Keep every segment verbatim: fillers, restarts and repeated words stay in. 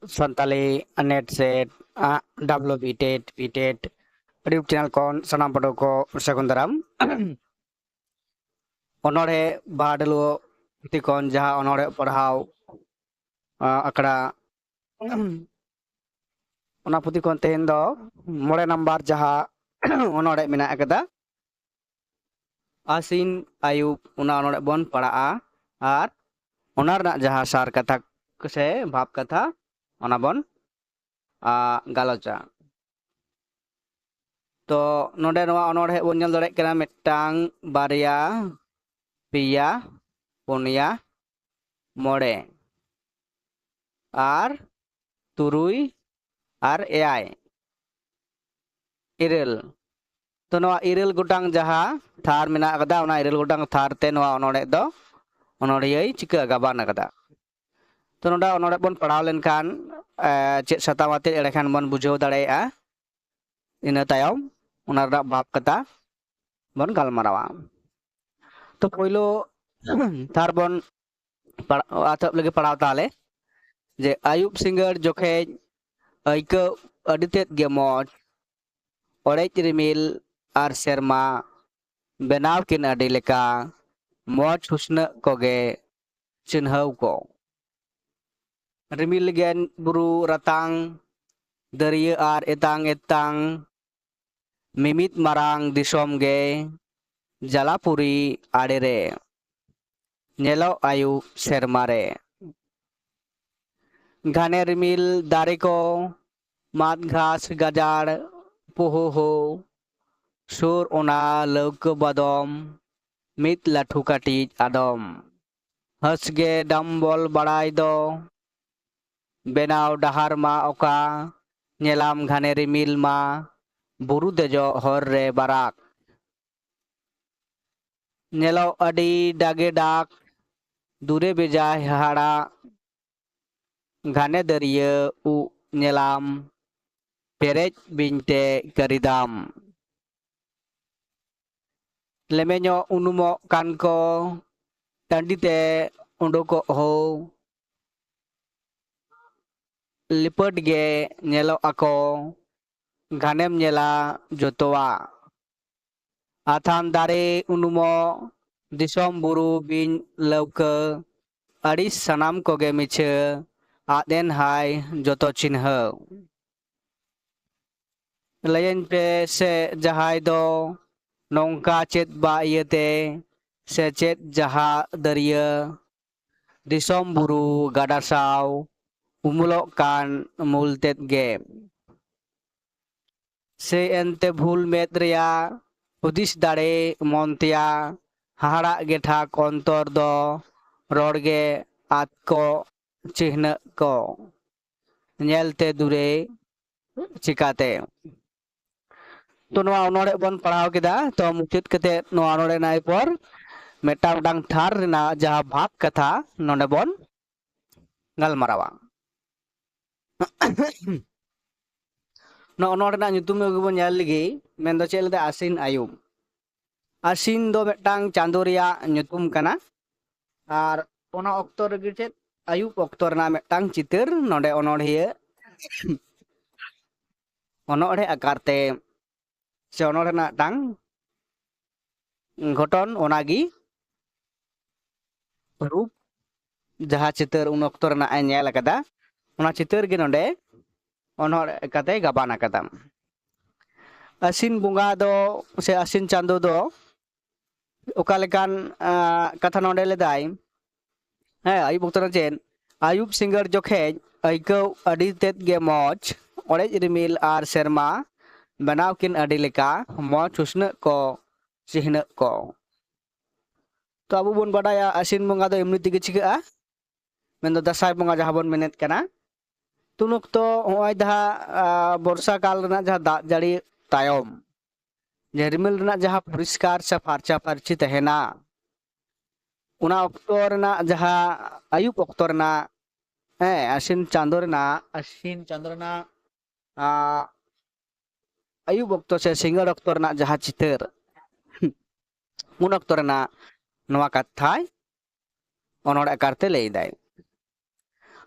Santali net set, W B TET, P TET YouTube channel ᱠᱷᱚᱱ ᱥᱟᱱᱟᱢ ᱯᱟᱹᱴᱷᱩᱣᱟᱹ ᱠᱚ ᱥᱟᱹᱜᱩᱱ ᱫᱟᱨᱟᱢ᱾ ᱚᱱᱚᱬᱦᱮ ᱵᱟᱦᱟ ᱰᱟᱹᱞᱩᱣᱟᱹ ᱯᱩᱛᱷᱤ ᱠᱷᱚᱱ ᱡᱟᱦᱟᱸ ᱚᱱᱚᱬᱦᱮ ᱯᱟᱲᱦᱟᱣ, ᱟ, ᱟᱠᱷᱲᱟ, ᱚᱱᱟ ᱯᱩᱛᱷᱤ ᱠᱷᱚᱱ ᱛᱮᱦᱮᱧ ᱫᱚ ᱢᱚᱬᱮ ᱱᱟᱢᱵᱟᱨ ᱡᱟᱦᱟᱸ ᱚᱱᱚᱬᱦᱮ ᱢᱮᱱᱟᱜ ᱟᱠᱟᱫᱟ, ᱟᱥᱤᱱ ᱟᱹᱭᱩᱵ, ᱚᱱᱟ ᱚᱱᱚᱬᱦᱮ ᱵᱚᱱ ᱯᱟᱲᱦᱟᱜᱼᱟ᱾ ᱟᱨ ᱚᱱᱟ ᱨᱮᱱᱟᱜ ᱡᱟᱦᱟᱸ ᱥᱟᱨ ᱠᱟᱛᱷᱟ ᱥᱮ ᱵᱷᱟᱵᱽ ᱠᱟᱛᱷᱟ, ᱚᱱᱟ ᱵᱚᱱ, ᱟ, ᱜᱟᱞᱚᱪᱟ᱾ ᱛᱚ ᱱᱚᱰᱮ ᱱᱚᱣᱟ ᱚᱱᱚᱬᱦᱮ ᱵᱚᱱ ᱧᱮᱞ ᱫᱟᱲᱮᱭᱟᱜ ᱠᱟᱱᱟ, ᱢᱤᱫᱴᱟᱝ, ᱵᱟᱨᱭᱟ, ᱯᱮᱭᱟ, ᱯᱩᱱᱭᱟ, ᱢᱚᱬᱮ, ᱟᱨ ᱛᱩᱨᱩᱭ, ᱟᱨ ᱮᱭᱟᱭ, ᱤᱨᱟᱹᱞ᱾ ᱛᱚ ᱱᱚᱣᱟ ᱤᱨᱟᱹᱞ ᱜᱚᱴᱟᱝ ᱡᱟᱦᱟᱸ ᱛᱷᱟᱨ ᱢᱮᱱᱟᱜ ᱟᱠᱟᱫᱟ, ᱚᱱᱟ ᱤᱨᱟᱹᱞ ᱜᱚᱴᱟᱝ ᱛᱷᱟᱨ ᱛᱮ ᱱᱚᱣᱟ ᱚᱱᱚᱬᱦᱮ ᱫᱚ ᱚᱱᱚᱬᱦᱤᱭᱟᱹᱭ ᱪᱤᱠᱟᱹ ᱜᱟᱵᱟᱱ ᱟᱠᱟᱫᱟ᱾ ᱛᱚ ᱱᱚᱰᱮ ᱚᱱᱚᱬᱦᱮ ᱵᱚᱱ ᱯᱟᱲᱦᱟᱣ ᱞᱮᱱᱠᱷᱟᱱ, ᱮ, ᱪᱮᱫ ᱥᱟᱛᱟᱢ ᱟᱛᱮ ᱮᱸᱰᱮᱠᱷᱟᱱ ᱵᱚᱱ ᱵᱩᱡᱷᱟᱹᱣ ᱫᱟᱲᱮᱭᱟᱜᱼᱟ᱾ ᱤᱱᱟᱹ ᱛᱟᱭᱚᱢ ᱚᱱᱟ ᱨᱮᱱᱟᱜ ᱵᱷᱟᱵᱽ ᱠᱟᱛᱷᱟ ᱵᱚᱱ ᱜᱟᱞᱢᱟᱨᱟᱣᱟ᱾ ᱛᱚ ᱯᱳᱭᱞᱳ ᱛᱷᱟᱨ ᱵᱚᱱ ᱯᱟᱲ-, ᱮᱛᱚᱦᱚᱵ ᱞᱟᱹᱜᱤᱫ ᱯᱟᱲᱦᱟᱣ ᱛᱟᱦᱞᱮ, ᱡᱮ ᱟᱹᱭᱩᱵ ᱥᱤᱸᱜᱟᱹᱲ ᱡᱚᱠᱷᱮᱡ ᱟᱹᱭᱠᱟᱹᱣ ᱟᱹᱰᱤ ᱛᱮᱫ ᱜᱮ ᱢᱚᱡᱽ, ᱚᱲᱮᱡ ᱨᱤᱢᱤᱞ ᱟᱨ ᱥᱮᱨᱢᱟ ᱵᱮᱱᱟᱣ ᱠᱤᱱ ᱟᱹᱰᱤ ᱞᱮᱠᱟ, ᱢᱚᱡᱽ ᱦᱩᱥᱱᱟᱹᱜ ᱠᱚᱜᱮ ᱪᱤᱱᱦᱟᱹᱣ ᱠᱚ᱾ ᱨᱤᱢᱤᱞ ᱜᱮᱱ ᱵᱩᱨᱩ ᱨᱟᱛᱟᱝ, ᱫᱟᱹᱨᱭᱟᱹ ᱟᱨ ᱮᱛᱟᱝ ᱮᱛᱟᱝ, ᱢᱤᱢᱤᱫ ᱢᱟᱨᱟᱝ ᱫᱤᱥᱚᱢ ᱜᱮ ᱡᱟᱞᱟᱯᱩᱨᱤ ᱟᱲᱮ ᱨᱮ, ᱧᱮᱞᱚᱜ ᱟᱹᱭᱩᱵ ᱥᱮᱨᱢᱟ ᱨᱮ᱾ ᱜᱷᱟᱱᱮ ᱨᱤᱢᱤᱞ ᱫᱟᱨᱮ ᱠᱚ, ᱢᱟᱫ ᱜᱷᱟᱥ ᱜᱟᱡᱟᱲ ᱯᱳᱦᱳ ᱦᱳ, ᱥᱩᱨ ᱚᱱᱟ ᱞᱟᱹᱣᱠᱟᱹ ᱵᱟᱫᱚᱢ, ᱢᱤᱫ ᱞᱟᱹᱴᱷᱩ ᱠᱟᱹᱴᱤᱡ ᱟᱫᱚᱢ᱾ ᱦᱟᱹᱥᱜᱮ ᱰᱟᱢᱵᱚᱞ ᱵᱟᱲᱟᱭ ᱫᱚ, ᱵᱮᱱᱟᱣ ᱰᱟᱦᱟᱨ ᱢᱟ ᱚᱠᱟ, ᱧᱮᱞᱟᱢ ᱜᱷᱟᱱᱮ ᱨᱤᱢᱤᱞ ᱢᱟ, ᱵᱩᱨᱩ ᱫᱮᱡᱚᱜ ᱦᱚᱨ ᱨᱮ ᱵᱟᱨᱟᱠ᱾ ᱧᱮᱞᱚᱜ ᱟᱹᱰᱤ ᱰᱟᱜᱮ ᱰᱟᱠ, ᱫᱩᱨᱮ ᱵᱮᱡᱟᱭ ᱦᱟᱦᱟᱲᱟᱜ, ᱜᱷᱟᱱᱮ ᱫᱟᱹᱨᱭᱟᱹ ᱩᱵ ᱧᱮᱞᱟᱢ, ᱯᱮᱨᱮᱡ ᱵᱤᱧ ᱛᱮ ᱠᱟᱹᱨᱤᱫᱟᱢ᱾ ᱞᱮᱢᱮᱧᱚᱜ ᱩᱱᱩᱢᱚᱜ ᱠᱟᱱ ᱠᱚ, ᱴᱟᱺᱰᱤ ᱛᱮ ᱩᱰᱩᱠᱚᱜ ᱦᱳ᱾ ᱞᱤᱯᱟᱹᱴ ᱜᱮ ᱧᱮᱞᱚᱜ ᱟᱠᱚ, ᱜᱷᱟᱱᱮᱢ ᱧᱮᱞᱟ ᱡᱚᱛᱚᱣᱟᱜ᱾ ᱟᱛᱷᱟᱱ ᱫᱟᱨᱮ ᱩᱱᱩᱢᱚᱜ, ᱫᱤᱥᱚᱢ ᱵᱩᱨᱩ ᱵᱤᱧ ᱞᱟᱹᱣᱠᱟᱹ, ᱟᱹᱲᱤᱥ ᱥᱟᱱᱟᱢ ᱠᱚᱜᱮ ᱢᱤᱪᱷᱟᱹ, ᱟᱫ ᱮᱱ ᱦᱟᱭ ᱡᱚᱛᱚ ᱪᱤᱱᱦᱟᱹ᱾ ᱞᱟᱹᱭᱟᱹᱧ ᱯᱮ ᱥᱮ ᱡᱟᱦᱟᱸᱭ ᱫᱚ ᱱᱚᱝᱠᱟ ᱪᱮᱫ ᱵᱟ ᱤᱭᱟᱹᱛᱮ ᱥᱮ ᱪᱮᱫ ᱡᱟᱦᱟᱸ ᱫᱟᱹᱨᱭᱟᱹ ᱫᱤᱥᱚᱢ ᱵᱩᱨᱩ ᱜᱟᱰᱟ ᱥᱟᱶ ᱩᱢᱩᱞᱚᱜ ᱠᱟᱱ ᱢᱩᱞ ᱛᱮᱫ ᱜᱮ᱾ ᱥᱮ ᱮᱱᱛᱮ ᱵᱷᱩᱞ ᱢᱮᱫ ᱨᱮᱭᱟᱜ ᱦᱩᱫᱤᱥ ᱫᱟᱲᱮ ᱢᱚᱱ ᱛᱮᱭᱟᱜ ᱦᱟᱦᱟᱲᱟᱜ ᱜᱮ ᱴᱷᱟᱠ ᱚᱱᱛᱚᱨ ᱫᱚ ᱨᱚᱲ ᱜᱮ ᱟᱫ ᱠᱚ ᱪᱤᱦᱱᱟᱹᱜ ᱠᱚ ᱧᱮᱞᱛᱮ ᱫᱩᱨᱮ ᱪᱤᱠᱟᱛᱮ᱾ ᱛᱚ ᱱᱚᱣᱟ ᱚᱱᱚᱲᱦᱮ ᱵᱚᱱ ᱯᱟᱲᱦᱟᱣ ᱠᱮᱫᱟ᱾ ᱛᱚ ᱢᱩᱪᱟᱹᱫ ᱠᱟᱛᱮ ᱱᱚᱣᱟ ᱚᱱᱚᱲᱦᱮ ᱱᱟᱭ ᱯᱚᱨ ᱢᱤᱫᱴᱟᱝ ᱢᱤᱫᱴᱟᱝ ᱛᱷᱟᱨ ᱨᱮᱱᱟᱜ ᱡᱟᱦᱟᱸ ᱵᱷᱟᱜᱽ ᱠᱟᱛᱷᱟ ᱱᱚᱰᱮ ᱵᱚᱱ ᱜᱟᱞᱢᱟᱨᱟᱣᱟ᱾ ᱱᱚᱜᱼᱚ ᱱᱚᱣᱟ ᱨᱮᱱᱟᱜ ᱧᱩᱛᱩᱢ ᱜᱮᱵᱚᱱ ᱧᱮᱞ ᱞᱮᱜᱮ, ᱢᱮᱱᱫᱚ ᱪᱮᱫ ᱞᱮᱠᱟ ᱟᱥᱤᱱ ᱟᱭᱩᱵ᱾ ᱟᱥᱤᱱ ᱫᱚ ᱢᱤᱫᱴᱟᱝ ᱪᱟᱸᱫᱳ ᱨᱮᱭᱟᱜ ᱧᱩᱛᱩᱢ ᱠᱟᱱᱟ᱾ ᱟᱨ ᱚᱱᱟ ᱚᱠᱛᱚ ᱨᱮᱜᱮ ᱪᱮᱫ ᱟᱭᱩᱵ ᱚᱠᱛᱚ ᱨᱮᱱᱟᱜ ᱢᱤᱫᱴᱟᱝ ᱪᱤᱛᱟᱹᱨ ᱱᱚᱰᱮ ᱚᱱᱚᱲᱦᱤᱭᱟᱹ ᱚᱱᱚᱲᱦᱮ ᱟᱠᱟᱨ ᱛᱮ ᱥᱮ ᱚᱱᱚᱲᱦᱮ ᱨᱮᱱᱟᱜ ᱢᱤᱫᱴᱟᱝ ᱜᱷᱚᱴᱚᱱ, ᱚᱱᱟᱜᱮ ᱨᱩᱯ, ᱡᱟᱦᱟᱸ ᱪᱤᱛᱟᱹᱨ ᱩᱱ ᱚᱠᱛᱚ ᱨᱮᱱᱟᱜ ᱮ ᱧᱮᱞ ᱟᱠᱟᱫᱟ, ᱚᱱᱟ ᱪᱤᱛᱟᱹᱨ ᱜᱮ ᱱᱚᱰᱮ ᱚᱱᱚᱲᱦᱮ ᱠᱟᱛᱮ ᱜᱟᱵᱟᱱ ᱟᱠᱟᱫᱟ᱾ ᱟᱥᱤᱱ ᱵᱚᱸᱜᱟ ᱫᱚ ᱥᱮ ᱟᱥᱤᱱ ᱪᱟᱸᱫᱳ ᱫᱚ ᱚᱠᱟ ᱞᱮᱠᱟᱱ, ᱟᱸ, ᱠᱟᱛᱷᱟ ᱱᱚᱰᱮ ᱞᱮᱫᱟᱭ? ᱦᱮᱸ, ᱟᱹᱭᱩᱵ ᱚᱠᱛᱚ ᱨᱮ ᱪᱮᱫ? ᱟᱹᱭᱩᱵ ᱥᱤᱸᱜᱟᱹᱲ ᱡᱚᱠᱷᱮᱡ ᱟᱹᱭᱠᱟᱹᱣ ᱟᱹᱰᱤ ᱛᱮᱫ ᱜᱮ ᱢᱚᱡᱽ, ᱚᱲᱮᱡ ᱨᱤᱢᱤᱞ ᱟᱨ ᱥᱮᱨᱢᱟ ᱵᱮᱱᱟᱣ ᱠᱤᱱ ᱟᱹᱰᱤ ᱞᱮᱠᱟ ᱢᱚᱡᱽ ᱦᱩᱥᱱᱟᱹᱜ ᱠᱚ, ᱪᱤᱦᱱᱟᱹᱜ ᱠᱚ᱾ ᱛᱚ ᱟᱵᱚ ᱵᱚᱱ ᱵᱟᱰᱟᱭᱟ ᱟᱥᱤᱱ ᱵᱚᱸᱜᱟ ᱫᱚ ᱮᱢᱱᱤ ᱛᱮᱜᱮ ᱪᱤᱠᱟᱹᱜᱼᱟ, ᱢᱮᱱᱫᱚ ᱫᱟᱸᱥᱟᱭ ᱵᱚᱸᱜᱟ ᱡᱟᱦᱟᱸ ᱵᱚᱱ ᱢᱮᱱᱮᱫ ᱠᱟᱱᱟ᱾ ᱛᱩᱱ ᱚᱠᱛᱚ ᱱᱚᱜᱼᱚᱭ ᱡᱟᱦᱟᱸ, ᱟ, ᱵᱚᱨᱥᱟ ᱠᱟᱞ ᱨᱮᱱᱟᱜ ᱡᱟᱦᱟᱸ ᱫᱟᱜ ᱡᱟᱹᱲᱤ ᱛᱟᱭᱚᱢ, ᱡᱮ ᱨᱤᱢᱤᱞ ᱨᱮᱱᱟᱜ ᱡᱟᱦᱟᱸ ᱯᱚᱨᱤᱥᱠᱟᱨ ᱥᱮ ᱯᱷᱟᱨᱪᱟ ᱯᱷᱟᱨᱪᱤ ᱛᱟᱦᱮᱱᱟ, ᱚᱱᱟ ᱚᱠᱛᱚ ᱨᱮᱱᱟᱜ ᱡᱟᱦᱟᱸ ᱟᱹᱭᱩᱵ ᱚᱠᱛᱚ ᱨᱮᱱᱟᱜ, ᱦᱮᱸ, ᱟᱥᱤᱱ ᱪᱟᱸᱫᱳ ᱨᱮᱱᱟᱜ, ᱟᱥᱤᱱ ᱪᱟᱸᱫᱳ ᱨᱮᱱᱟᱜ, ᱟ, ᱟᱹᱭᱩᱵ ᱚᱠᱛᱚ ᱥᱮ ᱥᱤᱸᱜᱟᱹᱲ ᱚᱠᱛᱚ ᱨᱮᱱᱟᱜ ᱡᱟᱦᱟᱸ ᱪᱤᱛᱟᱹᱨ, ᱩᱱ ᱚᱠᱛᱚ ᱨᱮᱱᱟᱜ ᱱᱚᱣᱟ ᱠᱟᱛᱷᱟᱭ ᱚᱱᱚᱲᱦᱮ ᱟᱠᱟᱨ ᱛᱮ ᱞᱟᱹᱭ ᱫᱟᱭ᱾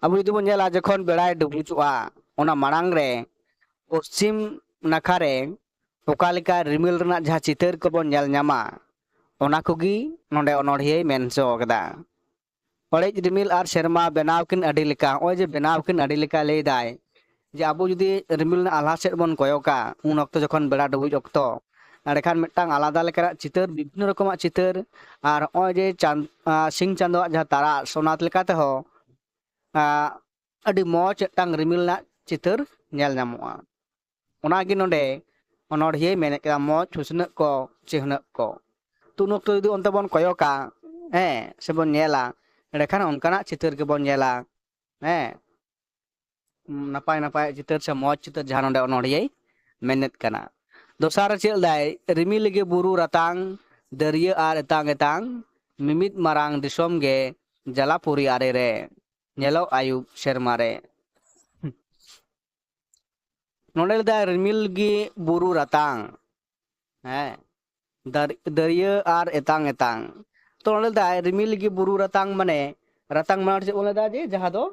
ᱟᱵᱚ ᱡᱩᱫᱤ ᱵᱚᱱ ᱧᱮᱞᱟ, ᱡᱚᱠᱷᱚᱱ ᱵᱮᱲᱟᱭ ᱰᱩᱵᱩᱡᱚᱜᱼᱟ, ᱚᱱᱟ ᱢᱟᱲᱟᱝ ᱨᱮ ᱯᱚᱥᱪᱤᱢ ᱱᱟᱠᱷᱟ ᱨᱮ ᱚᱠᱟ ᱞᱮᱠᱟ ᱨᱤᱢᱤᱞ ᱨᱮᱱᱟᱜ ᱡᱟᱦᱟᱸ ᱪᱤᱛᱟᱹᱨ ᱠᱚᱵᱚᱱ ᱧᱮᱞ ᱧᱟᱢᱟ, ᱚᱱᱟ ᱠᱚᱜᱮ ᱱᱚᱰᱮ ᱚᱱᱚᱬᱦᱤᱭᱟᱹᱭ ᱢᱮᱱ ᱦᱚᱪᱚ ᱟᱠᱟᱫᱟ᱾ ᱚᱲᱮᱡ ᱨᱤᱢᱤᱞ ᱟᱨ ᱥᱮᱨᱢᱟ ᱵᱮᱱᱟᱣ ᱠᱤᱱ ᱟᱹᱰᱤ ᱞᱮᱠᱟ᱾ ᱱᱚᱜᱼᱚᱭ ᱡᱮ ᱵᱮᱱᱟᱣ ᱠᱤᱱ ᱟᱹᱰᱤ ᱞᱮᱠᱟ ᱞᱟᱹᱭ ᱫᱟᱭ, ᱡᱮ ᱟᱵᱚ ᱡᱩᱫᱤ ᱨᱤᱢᱤᱞ ᱨᱮᱱᱟᱜ ᱟᱞᱦᱟ ᱥᱮᱫ ᱵᱚᱱ ᱠᱚᱭᱚᱜᱟ, ᱩᱱ ᱚᱠᱛᱚ ᱡᱚᱠᱷᱚᱱ ᱵᱮᱲᱟ ᱰᱩᱵᱩᱡ ᱚᱠᱛᱚ, ᱮᱸᱰᱮᱠᱷᱟᱱ ᱢᱤᱫᱴᱟᱝ ᱟᱞᱟᱫᱟ ᱞᱮᱠᱟᱱᱟᱜ ᱪᱤᱛᱟᱹᱨ, ᱵᱤᱵᱷᱤᱱᱱᱚ ᱨᱚᱠᱚᱢᱟᱜ ᱪᱤᱛᱟᱹᱨ, ᱟᱨ ᱱᱚᱜᱼᱚᱭ ᱡᱮ ᱪᱟᱸᱫ-, ᱟᱸ, ᱥᱤᱧ ᱪᱟᱸᱫᱳᱣᱟᱜ ᱡᱟᱦᱟᱸ ᱛᱟᱨᱟᱥ, ᱚᱱᱟ ᱞᱮᱠᱟ ᱛᱮᱦᱚᱸ, ᱟᱸ, ᱟᱹᱰᱤ ᱢᱚᱡᱽ ᱢᱤᱫᱴᱟᱝ ᱨᱤᱢᱤᱞ ᱨᱮᱱᱟᱜ ᱪᱤᱛᱟᱹᱨ ᱧᱮᱞ ᱧᱟᱢᱚᱜᱼᱟ᱾ ᱚᱱᱟᱜᱮ ᱱᱚᱰᱮ ᱚᱱᱚᱬᱦᱤᱭᱟᱹᱭ ᱢᱮᱱᱮᱫ ᱠᱟᱱᱟ, ᱢᱚᱡᱽ ᱦᱩᱥᱱᱟᱹᱜ ᱠᱚ, ᱪᱤᱦᱱᱟᱹᱜ ᱠᱚ᱾ ᱛᱚ, ᱩᱱ ᱚᱠᱛᱚ ᱡᱩᱫᱤ ᱚᱱᱛᱮ ᱵᱚᱱ ᱠᱚᱭᱚᱜᱟ, ᱦᱮᱸ, ᱥᱮᱵᱚᱱ ᱧᱮᱞᱟ, ᱮᱸᱰᱮᱠᱷᱟᱱ ᱚᱱᱠᱟᱱᱟᱜ ᱪᱤᱛᱟᱹᱨ ᱜᱮᱵᱚᱱ ᱧᱮᱞᱟ, ᱦᱮᱸ, ᱱᱟᱯᱟᱭ ᱱᱟᱯᱟᱭ ᱪᱤᱛᱟᱹᱨ ᱥᱮ ᱢᱚᱡᱽ ᱪᱤᱛᱟᱹᱨ ᱡᱟᱦᱟᱸ ᱱᱚᱰᱮ ᱚᱱᱚᱬᱦᱤᱭᱟᱹᱭ ᱢᱮᱱᱮᱫ ᱠᱟᱱᱟ᱾ ᱫᱚᱥᱟᱨ ᱨᱮ ᱪᱮᱫ ᱞᱮᱫᱟᱭ? ᱨᱤᱢᱤᱞ ᱜᱮ ᱵᱩᱨᱩ ᱨᱟᱛᱟᱝ, ᱫᱟᱹᱨᱭᱟᱹ ᱟᱨ ᱮᱛᱟᱝ ᱮᱛᱟᱝ, ᱢᱤᱢᱤᱫ ᱢᱟᱨᱟᱝ ᱫᱤᱥᱚᱢ ᱜᱮ ᱡᱟᱞᱟᱯᱩᱨᱤ ᱟᱲᱮ ᱨᱮ ᱧᱮᱞᱚᱜ ᱟᱹᱭᱩᱵ ᱥᱮᱨᱢᱟ ᱨᱮ᱾ ᱱᱚᱰᱮ ᱞᱮᱫᱟᱭ ᱨᱤᱢᱤᱞ ᱜᱮ ᱵᱩᱨᱩ ᱨᱟᱛᱟᱝ, ᱦᱮᱸ, ᱫᱟᱨ-, ᱫᱟᱹᱨᱭᱟᱹ ᱟᱨ ᱮᱛᱟᱝ ᱮᱛᱟᱝ᱾ ᱛᱚ ᱱᱚᱰᱮ ᱞᱮᱫᱟᱭ ᱨᱤᱢᱤᱞ ᱜᱮ ᱵᱩᱨᱩ ᱨᱟᱛᱟᱝ, ᱢᱟᱱᱮ ᱨᱟᱛᱟᱝ ᱢᱟᱱᱮ ᱪᱮᱫ ᱵᱚᱱ ᱞᱟᱹᱭᱫᱟ? ᱡᱮ ᱡᱟᱦᱟᱸ ᱫᱚ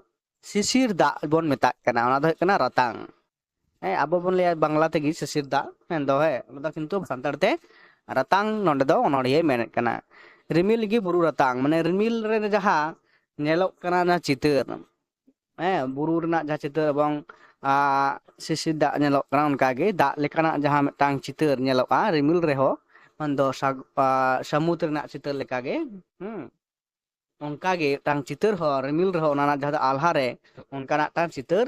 ᱥᱤᱥᱤᱨ ᱫᱟᱜ ᱵᱚᱱ ᱢᱮᱛᱟᱜ ᱠᱟᱱᱟ, ᱚᱱᱟ ᱫᱚ ᱦᱩᱭᱩᱜ ᱠᱟᱱᱟ ᱨᱟᱛᱟᱝ᱾ ᱦᱮᱸ, ᱟᱵᱚ ᱵᱚᱱ ᱞᱟᱹᱭᱟ ᱵᱟᱝᱞᱟ ᱛᱮᱜᱮ ᱥᱤᱥᱤᱨ ᱫᱟᱜ, ᱢᱮᱱᱫᱚ, ᱦᱮᱸ, ᱚᱱᱟ ᱫᱚ ᱠᱤᱱᱛᱩ ᱥᱟᱱᱛᱟᱲ ᱛᱮ ᱨᱟᱛᱟᱝ ᱱᱚᱰᱮ ᱫᱚ ᱚᱱᱚᱬᱦᱤᱭᱟᱹᱭ ᱢᱮᱱᱮᱫ ᱠᱟᱱᱟ᱾ ᱨᱤᱢᱤᱞ ᱜᱮ ᱵᱩᱨᱩ ᱨᱟᱛᱟᱝ, ᱢᱟᱱᱮ ᱨᱤᱢᱤᱞ ᱨᱮ ᱡᱟᱦᱟᱸ ᱧᱮᱞᱚᱜ ᱠᱟᱱᱟ, ᱚᱱᱟ ᱪᱤᱛᱟᱹᱨ, ᱦᱮᱸ, ᱵᱩᱨᱩ ᱨᱮᱱᱟᱜ ᱡᱟᱦᱟᱸ ᱪᱤᱛᱟᱹᱨ ᱮᱵᱚᱝ, ᱟ, ᱥᱤᱥᱤᱨ ᱫᱟᱜ ᱧᱮᱞᱚᱜ ᱠᱟᱱᱟ, ᱚᱱᱠᱟᱜᱮ ᱫᱟᱜ ᱞᱮᱠᱟᱱᱟᱜ ᱡᱟᱦᱟᱸ ᱢᱤᱫᱴᱟᱝ ᱪᱤᱛᱟᱹᱨ ᱧᱮᱞᱚᱜᱼᱟ ᱨᱤᱢᱤᱞ ᱨᱮᱦᱚᱸ, ᱢᱮᱱᱫᱚ ᱥᱟᱜ-, ᱟ, ᱥᱟᱹᱢᱩᱫᱽ ᱨᱮᱱᱟᱜ ᱪᱤᱛᱟᱹᱨ ᱞᱮᱠᱟᱜᱮ, ᱦᱩᱸ, ᱚᱱᱠᱟᱜᱮ ᱢᱤᱫᱴᱟᱝ ᱪᱤᱛᱟᱹᱨ ᱦᱚᱸ ᱨᱤᱢᱤᱞ ᱨᱮᱦᱚᱸ ᱚᱱᱟ ᱨᱮᱱᱟᱜ ᱡᱟᱦᱟᱸ ᱫᱚ ᱟᱞᱦᱟ ᱨᱮ ᱚᱱᱠᱟᱱᱟᱜ ᱢᱤᱫᱴᱟᱝ ᱪᱤᱛᱟᱹᱨ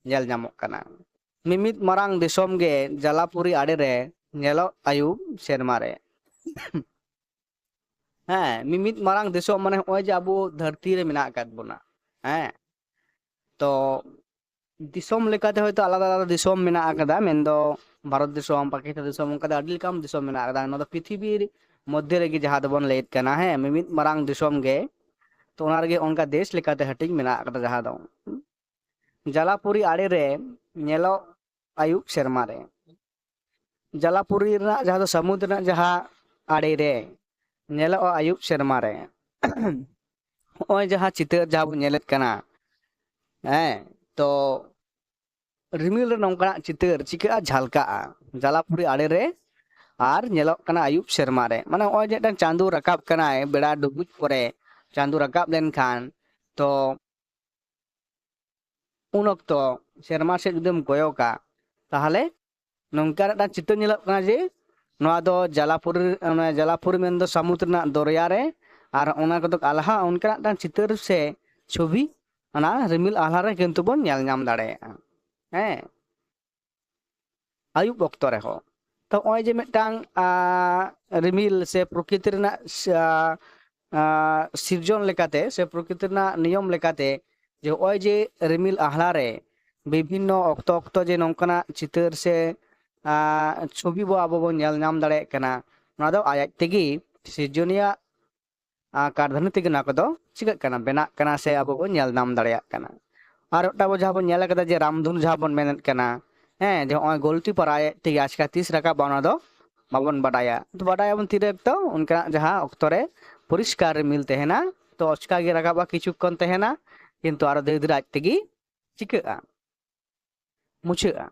ᱧᱮᱞ ᱧᱟᱢᱚᱜ ᱠᱟᱱᱟ᱾ ᱢᱤᱢᱤᱫ ᱢᱟᱨᱟᱝ ᱫᱤᱥᱚᱢ ᱜᱮ ᱡᱟᱞᱟᱯᱩᱨᱤ ᱟᱲᱮ ᱨᱮ ᱧᱮᱞᱚᱜ ᱟᱹᱭᱩᱵ ᱥᱮᱨᱢᱟ ᱨᱮ᱾ ᱦᱮᱸ, ᱢᱤᱢᱤᱫ ᱢᱟᱨᱟᱝ ᱫᱤᱥᱚᱢ ᱢᱟᱱᱮ ᱱᱚᱜᱼᱚᱭ ᱡᱮ ᱟᱵᱚ ᱫᱷᱟᱹᱨᱛᱤ ᱨᱮ ᱢᱮᱱᱟᱜ ᱟᱠᱟᱫ ᱵᱚᱱᱟ᱾ ᱦᱮᱸ, ᱛᱚ ᱫᱤᱥᱚᱢ ᱞᱮᱠᱟᱛᱮ ᱦᱚᱭᱛᱳ ᱟᱞᱟᱫᱟ ᱟᱞᱟᱫᱟ ᱫᱤᱥᱚᱢ ᱢᱮᱱᱟᱜ ᱟᱠᱟᱫᱟ, ᱢᱮᱱᱫᱚ ᱵᱷᱟᱨᱚᱛ ᱫᱤᱥᱚᱢ, ᱯᱟᱠᱤᱥᱛᱟᱱ ᱫᱤᱥᱚᱢ, ᱚᱱᱠᱟᱛᱮ ᱟᱹᱰᱤ ᱞᱮᱠᱟᱱ ᱫᱤᱥᱚᱢ ᱢᱮᱱᱟᱜ ᱟᱠᱟᱫᱟ᱾ ᱱᱚᱣᱟ ᱫᱚ ᱯᱨᱤᱛᱷᱤᱵᱤᱨ ᱢᱚᱫᱽᱫᱷᱮ ᱨᱮᱜᱮ ᱡᱟᱦᱟᱸ ᱫᱚᱵᱚᱱ ᱞᱟᱹᱭᱮᱫ ᱠᱟᱱᱟ, ᱦᱮᱸ, ᱢᱤᱢᱤᱫ ᱢᱟᱨᱟᱝ ᱫᱤᱥᱚᱢ ᱜᱮ᱾ ᱛᱚ ᱚᱱᱟ ᱨᱮᱜᱮ ᱚᱱᱠᱟ ᱫᱮᱥ ᱞᱮᱠᱟᱛᱮ ᱦᱟᱹᱴᱤᱧ ᱢᱮᱱᱟᱜ ᱟᱠᱟᱫᱟ, ᱡᱟᱦᱟᱸ ᱫᱚ ᱡᱟᱞᱟᱯᱩᱨᱤ ᱟᱲᱮ ᱨᱮ ᱧᱮᱞᱚᱜ ᱟᱹᱭᱩᱵ ᱥᱮᱨᱢᱟ ᱨᱮ᱾ ᱡᱟᱞᱟᱯᱩᱨᱤ ᱨᱮᱱᱟᱜ ᱡᱟᱦᱟᱸ ᱫᱚ ᱥᱟᱹᱢᱩᱫᱽ ᱨᱮᱱᱟᱜ ᱡᱟᱦᱟᱸ ᱟᱲᱮ ᱨᱮ ᱧᱮᱞᱚᱜᱼᱟ ᱟᱹᱭᱩᱵ ᱥᱮᱨᱢᱟ ᱨᱮ᱾ ᱦᱚᱸᱜᱼᱚᱭ ᱡᱟᱦᱟᱸ ᱪᱤᱛᱟᱹᱨ ᱡᱟᱦᱟᱸ ᱵᱚᱱ ᱧᱮᱞᱮᱫ ᱠᱟᱱᱟ, ᱦᱮᱸ, ᱛᱚ ᱨᱤᱢᱤᱞ ᱨᱮ ᱱᱚᱝᱠᱟᱱᱟᱜ ᱪᱤᱛᱟᱹᱨ ᱪᱤᱠᱟᱹᱜᱼᱟ, ᱡᱷᱟᱞᱠᱟᱜᱼᱟ ᱡᱟᱞᱟᱯᱩᱨᱤ ᱟᱲᱮ ᱨᱮ, ᱟᱨ ᱧᱮᱞᱚᱜ ᱠᱟᱱᱟ ᱟᱹᱭᱩᱵ ᱥᱮᱨᱢᱟ ᱨᱮ᱾ ᱢᱟᱱᱮ ᱱᱚᱜᱼᱚᱭ ᱡᱮ ᱢᱤᱫᱴᱟᱝ ᱪᱟᱸᱫᱳ ᱨᱟᱠᱟᱵ ᱠᱟᱱᱟᱭ, ᱵᱮᱲᱟ ᱰᱩᱵᱩᱡ ᱯᱚᱨᱮ ᱪᱟᱸᱫᱳ ᱨᱟᱠᱟᱵ ᱞᱮᱱᱠᱷᱟᱱ, ᱛᱚ ᱩᱱ ᱚᱠᱛᱚ ᱥᱮᱨᱢᱟ ᱥᱮᱫ ᱡᱩᱫᱤᱢ ᱠᱚᱭᱚᱜᱟ, ᱛᱟᱦᱚᱞᱮ ᱱᱚᱝᱠᱟ ᱢᱤᱫᱴᱟᱝ ᱪᱤᱛᱟᱹᱨ ᱧᱮᱞᱚᱜ ᱠᱟᱱᱟ ᱡᱮ ᱱᱚᱣᱟ ᱫᱚ ᱡᱟᱞᱟᱯᱩᱨᱤ, ᱚᱱᱟ ᱡᱟᱞᱟᱯᱩᱨᱤ ᱢᱮᱱᱫᱚ ᱥᱟᱹᱢᱩᱫ ᱨᱮᱱᱟᱜ ᱫᱚᱨᱭᱟ ᱨᱮ, ᱟᱨ ᱚᱱᱟ ᱠᱚᱫᱚ ᱟᱞᱦᱟ ᱚᱱᱠᱟᱱᱟᱜ ᱢᱤᱫᱴᱟᱝ ᱪᱤᱛᱟᱹᱨ ᱥᱮ ᱪᱷᱚᱵᱤ ᱚᱱᱟ ᱨᱤᱢᱤᱞ ᱟᱦᱞᱟ ᱨᱮ ᱠᱤᱱᱛᱩ ᱵᱚᱱ ᱧᱮᱞ ᱧᱟᱢ ᱫᱟᱲᱮᱭᱟᱜᱼᱟ᱾ ᱦᱮᱸ, ᱟᱹᱭᱩᱵ ᱚᱠᱛᱚ ᱨᱮᱦᱚᱸ᱾ ᱛᱚ ᱱᱚᱜᱼᱚᱭ ᱡᱮ ᱢᱤᱫᱴᱟᱝ ᱟᱸ, ᱨᱤᱢᱤᱞ ᱥᱮ ᱯᱨᱚᱠᱨᱤᱛᱤ ᱨᱮᱱᱟᱜ ᱥ-, ᱟᱸ, ᱟᱸ, ᱥᱤᱨᱡᱚᱱ ᱞᱮᱠᱟᱛᱮ ᱥᱮ ᱯᱨᱚᱠᱨᱤᱛᱤ ᱨᱮᱱᱟᱜ ᱱᱤᱭᱚᱢ ᱞᱮᱠᱟᱛᱮ, ᱡᱮ ᱱᱚᱜᱼᱚᱭ ᱡᱮ ᱨᱤᱢᱤᱞ ᱟᱦᱞᱟ ᱨᱮ ᱵᱤᱵᱷᱤᱱᱱᱚ ᱚᱠᱛᱚ ᱚᱠᱛᱚ ᱡᱮ ᱱᱚᱝᱠᱟᱱᱟᱜ ᱪᱤᱛᱟᱹᱨ ᱥᱮ ᱟᱸ, ᱪᱷᱚᱵᱤ ᱵᱚ ᱟᱵᱚ ᱵᱚᱱ ᱧᱮᱞ ᱧᱟᱢ ᱫᱟᱲᱮᱭᱟᱜ ᱠᱟᱱᱟ, ᱱᱚᱣᱟ ᱫᱚ ᱟᱡ ᱟᱡ ᱛᱮᱜᱮ ᱥᱤᱨᱡᱚᱱᱤᱭᱟᱹ ᱟᱸ, ᱠᱟᱨᱫᱷᱟᱹᱱᱤ ᱛᱮᱜᱮ ᱱᱚᱣᱟ ᱠᱚᱫᱚ ᱪᱤᱠᱟᱹᱜ ᱠᱟᱱᱟ, ᱵᱮᱱᱟᱜ ᱠᱟᱱᱟ ᱥᱮ ᱟᱵᱚ ᱵᱚᱱ ᱧᱮᱞ ᱧᱟᱢ ᱫᱟᱲᱮᱭᱟᱜ ᱠᱟᱱᱟ᱾ ᱟᱨ ᱢᱤᱫᱴᱟᱝ ᱵᱚ ᱡᱟᱦᱟᱸ ᱵᱚᱱ ᱧᱮᱞ ᱟᱠᱟᱫᱟ ᱡᱮ ᱨᱟᱢᱫᱷᱩᱱ ᱡᱟᱦᱟᱸ ᱵᱚᱱ ᱢᱮᱱᱮᱫ ᱠᱟᱱᱟ, ᱦᱮᱸ, ᱡᱮ ᱱᱚᱜᱼᱚᱭ ᱜᱳᱞᱴᱤ ᱯᱟᱨᱟ ᱟᱡ ᱛᱮᱜᱮ ᱟᱪᱠᱟ ᱛᱤᱥ ᱨᱟᱠᱟᱵᱼᱟ ᱚᱱᱟ ᱫᱚ ᱵᱟᱵᱚᱱ ᱵᱟᱰᱟᱭᱟ᱾ ᱛᱚ ᱵᱟᱰᱟᱭᱟᱵᱚᱱ ᱛᱤᱨᱮ ᱚᱠᱛᱚ, ᱚᱱᱠᱟᱱᱟᱜ ᱡᱟᱦᱟᱸ ᱚᱠᱛᱚ ᱨᱮ ᱯᱚᱨᱤᱥᱠᱟᱨ ᱨᱤᱢᱤᱞ ᱛᱟᱦᱮᱱᱟ, ᱛᱚ ᱟᱪᱠᱟ ᱜᱮ ᱨᱟᱠᱟᱵᱼᱟ, ᱠᱤᱪᱷᱩ ᱠᱷᱚᱱ ᱛᱟᱦᱮᱱᱟ, ᱠᱤᱱᱛᱩ ᱟᱨᱚ ᱫᱷᱤᱨᱮ ᱫᱷᱤᱨᱮ ᱟᱡ ᱛᱮᱜᱮ ᱪᱤᱠᱟᱹᱜᱼᱟ, ᱢᱩᱪᱷᱟᱹᱜᱼᱟ᱾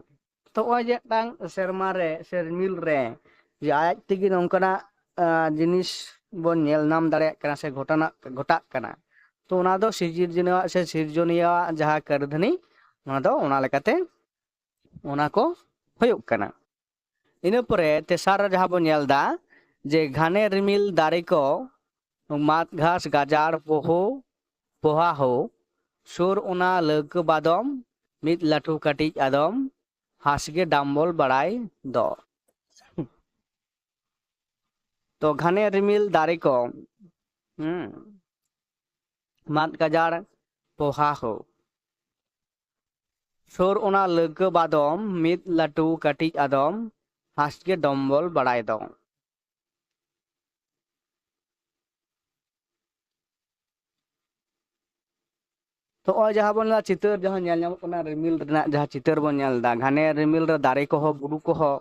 ᱛᱚ ᱱᱚᱜᱼᱚᱭ ᱡᱮ ᱢᱤᱫᱴᱟᱝ ᱥᱮᱨᱢᱟ ᱨᱮ ᱥᱮ ᱨᱤᱢᱤᱞ ᱨᱮ ᱡᱮ ᱟᱡ ᱛᱮᱜᱮ ᱱᱚᱝᱠᱟᱱᱟᱜ ᱟᱸ, ᱡᱤᱱᱤᱥ ᱵᱚᱱ ᱧᱮᱞ ᱧᱟᱢ ᱫᱟᱲᱮᱭᱟᱜ ᱠᱟᱱᱟ ᱥᱮ ᱜᱷᱚᱴᱚᱱᱟ ᱜᱷᱚᱴᱟᱜ ᱠᱟᱱᱟ, ᱛᱚ ᱚᱱᱟ ᱫᱚ ᱥᱤᱨᱡᱚᱱᱤᱭᱟᱹᱣᱟᱜ ᱥᱮ ᱥᱤᱨᱡᱚᱱᱤᱭᱟᱹᱣᱟᱜ ᱡᱟᱦᱟᱸ ᱠᱟᱹᱨᱫᱷᱟᱹᱱᱤ, ᱚᱱᱟ ᱫᱚ ᱚᱱᱟ ᱞᱮᱠᱟᱛᱮ ᱚᱱᱟ ᱠᱚ ᱦᱩᱭᱩᱜ ᱠᱟᱱᱟ᱾ ᱤᱱᱟᱹ ᱯᱚᱨᱮ ᱛᱮᱥᱟᱨ ᱨᱮ ᱡᱟᱦᱟᱸ ᱵᱚᱱ ᱧᱮᱞ ᱮᱫᱟ ᱡᱮ ᱜᱷᱟᱱᱮ ᱨᱤᱢᱤᱞ ᱫᱟᱨᱮ ᱠᱚ, ᱢᱟᱫ ᱜᱷᱟᱥ ᱜᱟᱡᱟᱲ ᱯᱚᱦᱚ ᱯᱚᱦᱟ ᱦᱳ, ᱥᱩᱨ ᱚᱱᱟ ᱞᱟᱹᱣᱠᱟᱹ ᱵᱟᱫᱚᱢ, ᱢᱤᱫ ᱞᱟᱹᱴᱩ ᱠᱟᱹᱴᱤᱡ ᱟᱫᱚᱢ, ᱦᱟᱸᱥᱜᱮ ᱰᱟᱢᱵᱚᱞ ᱵᱟᱲᱟᱭ ᱫᱚ᱾ ᱛᱚ ᱜᱷᱟᱱᱮ ᱨᱤᱢᱤᱞ ᱫᱟᱨᱮ ᱠᱚ, ᱦᱩᱸ, ᱢᱟᱫ ᱜᱟᱡᱟᱲ ᱯᱚᱦᱟ ᱦᱳ, ᱥᱩᱨ ᱚᱱᱟ ᱞᱟᱹᱣᱠᱟᱹ ᱵᱟᱫᱚᱢ, ᱢᱤᱫ ᱞᱟᱹᱴᱩ ᱠᱟᱹᱴᱤᱡ ᱟᱫᱚᱢ, ᱦᱟᱸᱥᱜᱮ ᱰᱚᱢᱵᱚᱞ ᱵᱟᱲᱟᱭ ᱫᱚ᱾ ᱛᱚ ᱱᱚᱜᱼᱚᱭ ᱡᱟᱦᱟᱸ ᱵᱚᱱ ᱧᱮᱞ ᱪᱤᱛᱟᱹᱨ, ᱡᱟᱦᱟᱸ ᱧᱮᱞ ᱧᱟᱢᱚᱜ ᱠᱟᱱᱟ, ᱨᱤᱢᱤᱞ ᱨᱮᱱᱟᱜ ᱡᱟᱦᱟᱸ ᱪᱤᱛᱟᱹᱨ ᱵᱚᱱ ᱧᱮᱞ ᱮᱫᱟ, ᱜᱷᱟᱱᱮ ᱨᱤᱢᱤᱞ ᱨᱮ ᱫᱟᱨᱮ ᱠᱚᱦᱚᱸ, ᱵᱩᱨᱩ ᱠᱚᱦᱚᱸ,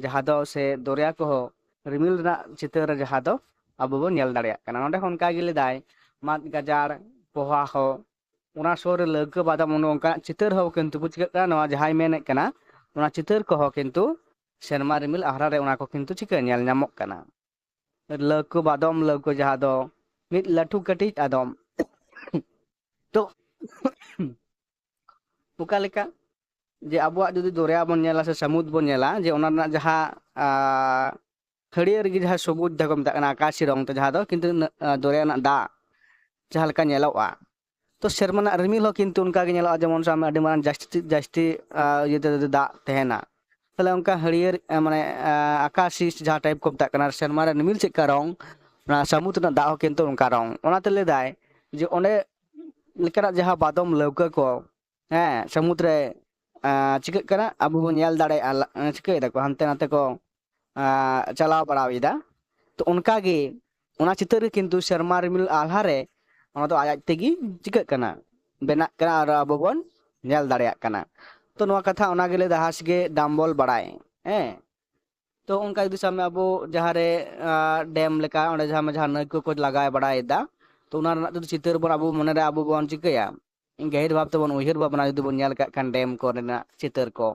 ᱡᱟᱦᱟᱸ ᱫᱚ ᱥᱮ ᱫᱚᱨᱭᱟ ᱠᱚᱦᱚᱸ ᱨᱤᱢᱤᱞ ᱨᱮᱱᱟᱜ ᱪᱤᱛᱟᱹᱨ ᱨᱮ ᱡᱟᱦᱟᱸ ᱫᱚ ᱟᱵᱚ ᱵᱚᱱ ᱧᱮᱞ ᱫᱟᱲᱮᱭᱟᱜ ᱠᱟᱱᱟ᱾ ᱱᱚᱸᱰᱮ ᱦᱚᱸ ᱚᱱᱠᱟ ᱜᱮ ᱞᱟᱹᱭᱫᱟᱭ, ᱢᱟᱫ ᱜᱟᱡᱟᱲ ᱯᱚᱦᱟ ᱦᱚᱸ, ᱚᱱᱟ ᱥᱩᱨ ᱨᱮ ᱞᱟᱹᱣᱠᱟᱹ ᱵᱟᱫᱚᱢ ᱩᱰᱩᱠ ᱚᱱᱠᱟᱱᱟᱜ ᱪᱤᱛᱟᱹᱨ ᱦᱚᱸ ᱠᱤᱱᱛᱩ ᱪᱤᱠᱟᱹᱜ ᱠᱟᱱᱟ, ᱱᱚᱣᱟ ᱡᱟᱦᱟᱸᱭ ᱢᱮᱱᱮᱫ ᱠᱟᱱᱟ, ᱚᱱᱟ ᱪᱤᱛᱟᱹᱨ ᱠᱚᱦᱚᱸ ᱠᱤᱱᱛᱩ ᱥᱮᱨᱢᱟ ᱨᱤᱢᱤᱞ ᱟᱦᱞᱟ ᱨᱮ ᱚᱱᱟ ᱠᱚ ᱠᱤᱱᱛᱩ ᱪᱤᱠᱟᱹ ᱧᱮᱞ ᱧᱟᱢᱚᱜ ᱠᱟᱱᱟ᱾ ᱞᱟᱹᱣᱠᱟᱹ ᱵᱟᱫᱚᱢ ᱞᱟᱹᱣᱠᱟᱹ ᱡᱟᱦᱟᱸ ᱫᱚ ᱢᱤᱫ ᱞᱟᱹᱴᱩ ᱠᱟᱹᱴᱤᱡ ᱟᱫᱚᱢ᱾ ᱛᱚ ᱚᱠᱟ ᱞᱮᱠᱟ ᱡᱮ ᱟᱵᱚᱣᱟᱜ ᱡᱩᱫᱤ ᱫᱚᱨᱭᱟ ᱵᱚᱱ ᱧᱮᱞᱟ ᱥᱮ ᱥᱟᱹᱢᱩᱫ ᱵᱚᱱ ᱧᱮᱞᱟ, ᱡᱮ ᱚᱱᱟ ᱨᱮᱱᱟᱜ ᱡᱟᱦᱟᱸ ᱟᱸ, ᱦᱟᱹᱨᱭᱟᱹᱲ ᱜᱮ ᱡᱟᱦᱟᱸ ᱥᱚᱵᱩᱡ ᱡᱟᱦᱟᱸ ᱠᱚ ᱢᱮᱛᱟᱜ ᱠᱟᱱᱟ ᱟᱠᱟᱥᱤ ᱨᱚᱝ ᱛᱮ, ᱡᱟᱦᱟᱸ ᱫᱚ ᱠᱤᱱᱛᱩ ᱱᱟ-, ᱟᱸ, ᱫᱚᱨᱭᱟ ᱨᱮᱱᱟᱜ ᱫᱟᱜ ᱡᱟᱦᱟᱸ ᱞᱮᱠᱟ ᱧᱮᱞᱚᱜᱼᱟ, ᱛᱚ ᱥᱮᱨᱢᱟ ᱨᱮᱱᱟᱜ ᱨᱤᱢᱤᱞ ᱦᱚᱸ ᱠᱤᱱᱛᱩ ᱚᱱᱠᱟ ᱜᱮ ᱧᱮᱞᱚᱜᱼᱟ, ᱡᱮᱢᱚᱱ ᱥᱟᱵ ᱢᱮ ᱟᱹᱰᱤ ᱢᱟᱨᱟᱝ ᱡᱟᱹᱥᱛᱤ ᱡᱟᱹᱥᱛᱤ ᱟᱸ, ᱤᱭᱟᱹ ᱛᱮ ᱡᱩᱫᱤ ᱫᱟᱜ ᱛᱟᱦᱮᱱᱟ, ᱛᱟᱦᱞᱮ ᱚᱱᱠᱟ ᱦᱟᱹᱨᱭᱟᱹᱲ ᱟᱸ, ᱢᱟᱱᱮ ᱟᱸ, ᱟᱠᱟᱥᱤ ᱡᱟᱦᱟᱸ ᱴᱟᱭᱤᱯ ᱠᱚ ᱢᱮᱛᱟᱜ ᱠᱟᱱᱟ, ᱥᱮᱨᱢᱟ ᱨᱮ ᱨᱤᱢᱤᱞ ᱪᱮᱫ ᱞᱮᱠᱟ ᱨᱚᱝ, ᱚᱱᱟ ᱥᱟᱹᱢᱩᱫ ᱨᱮᱱᱟᱜ ᱫᱟᱜ ᱦᱚᱸ ᱠᱤᱱᱛᱩ ᱚᱱᱠᱟ ᱨᱚᱝ᱾ ᱚᱱᱟᱛᱮ ᱞᱟᱹᱭ ᱫᱟᱭ ᱡᱮ ᱚᱸᱰᱮ ᱞᱮᱠᱟᱱᱟᱜ ᱡᱟᱦᱟᱸ ᱵᱟᱫᱚᱢ ᱞᱟᱹᱣᱠᱟᱹ ᱠᱚ, ᱦᱮᱸ, ᱥᱟᱹᱢᱩᱫ ᱨᱮ ᱟᱸ, ᱪᱤᱠᱟᱹᱜ ᱠᱟᱱᱟ, ᱟᱵᱚ ᱵᱚᱱ ᱧᱮᱞ ᱫᱟᱲᱮᱭᱟᱜᱼᱟ, ᱞᱟ-, ᱪᱤᱠᱟᱹᱭ ᱫᱟᱠᱚ ᱦᱟᱱᱛᱮ ᱱᱟᱛᱮ ᱠᱚ ᱟᱸ, ᱪᱟᱞᱟᱣ ᱵᱟᱲᱟᱣᱮᱫᱟ᱾ ᱛᱚ ᱚᱱᱠᱟᱜᱮ ᱚᱱᱟ ᱪᱤᱛᱟᱹᱨ ᱜᱮ ᱠᱤᱱᱛᱩ ᱥᱮᱨᱢᱟ ᱨᱤᱢᱤᱞ ᱟᱦᱞᱟ ᱨᱮ ᱚᱱᱟ ᱫᱚ ᱟᱡ ᱟᱡ ᱛᱮᱜᱮ ᱪᱤᱠᱟᱹᱜ ᱠᱟᱱᱟ, ᱵᱮᱱᱟᱜ ᱠᱟᱱᱟ ᱟᱨ ᱟᱵᱚ ᱵᱚᱱ ᱧᱮᱞ ᱫᱟᱲᱮᱭᱟᱜ ᱠᱟᱱᱟ᱾ ᱛᱚ ᱱᱚᱣᱟ ᱠᱟᱛᱷᱟ ᱚᱱᱟᱜᱮ ᱞᱟᱹᱭ ᱫᱟ ᱦᱟᱸᱥ ᱜᱮ ᱰᱟᱢᱵᱚᱞ ᱵᱟᱲᱟᱭ᱾ ᱦᱮᱸ, ᱛᱚ ᱚᱱᱠᱟ ᱡᱩᱫᱤ ᱥᱟᱵ ᱢᱮ ᱟᱵᱚ ᱡᱟᱦᱟᱸ ᱨᱮ ᱟᱸ, ᱰᱮᱢ ᱞᱮᱠᱟ ᱚᱸᱰᱮ ᱡᱟᱦᱟᱸ ᱡᱟᱦᱟᱸ ᱱᱟᱹᱣᱠᱟᱹ ᱠᱚ ᱞᱟᱜᱟᱣ ᱵᱟᱲᱟᱭᱮᱫᱟ, ᱛᱚ ᱚᱱᱟ ᱨᱮᱱᱟᱜ ᱡᱩᱫᱤ ᱪᱤᱛᱟᱹᱨ ᱵᱚᱱ ᱟᱵᱚ ᱢᱚᱱᱮᱨᱮ ᱟᱵᱚ ᱵᱚᱱ ᱪᱤᱠᱟᱹᱭᱟ, ᱜᱟᱹᱦᱤᱨ ᱵᱷᱟᱵᱽ ᱛᱮᱵᱚᱱ ᱩᱭᱦᱟᱹᱨ ᱵᱷᱟᱵᱽᱱᱟ ᱡᱩᱫᱤ ᱵᱚᱱ ᱧᱮᱞ ᱠᱟᱜ ᱠᱷᱟᱱ ᱰᱮᱢ ᱠᱚᱨᱮᱱᱟᱜ ᱪᱤᱛᱟᱹᱨ ᱠᱚ,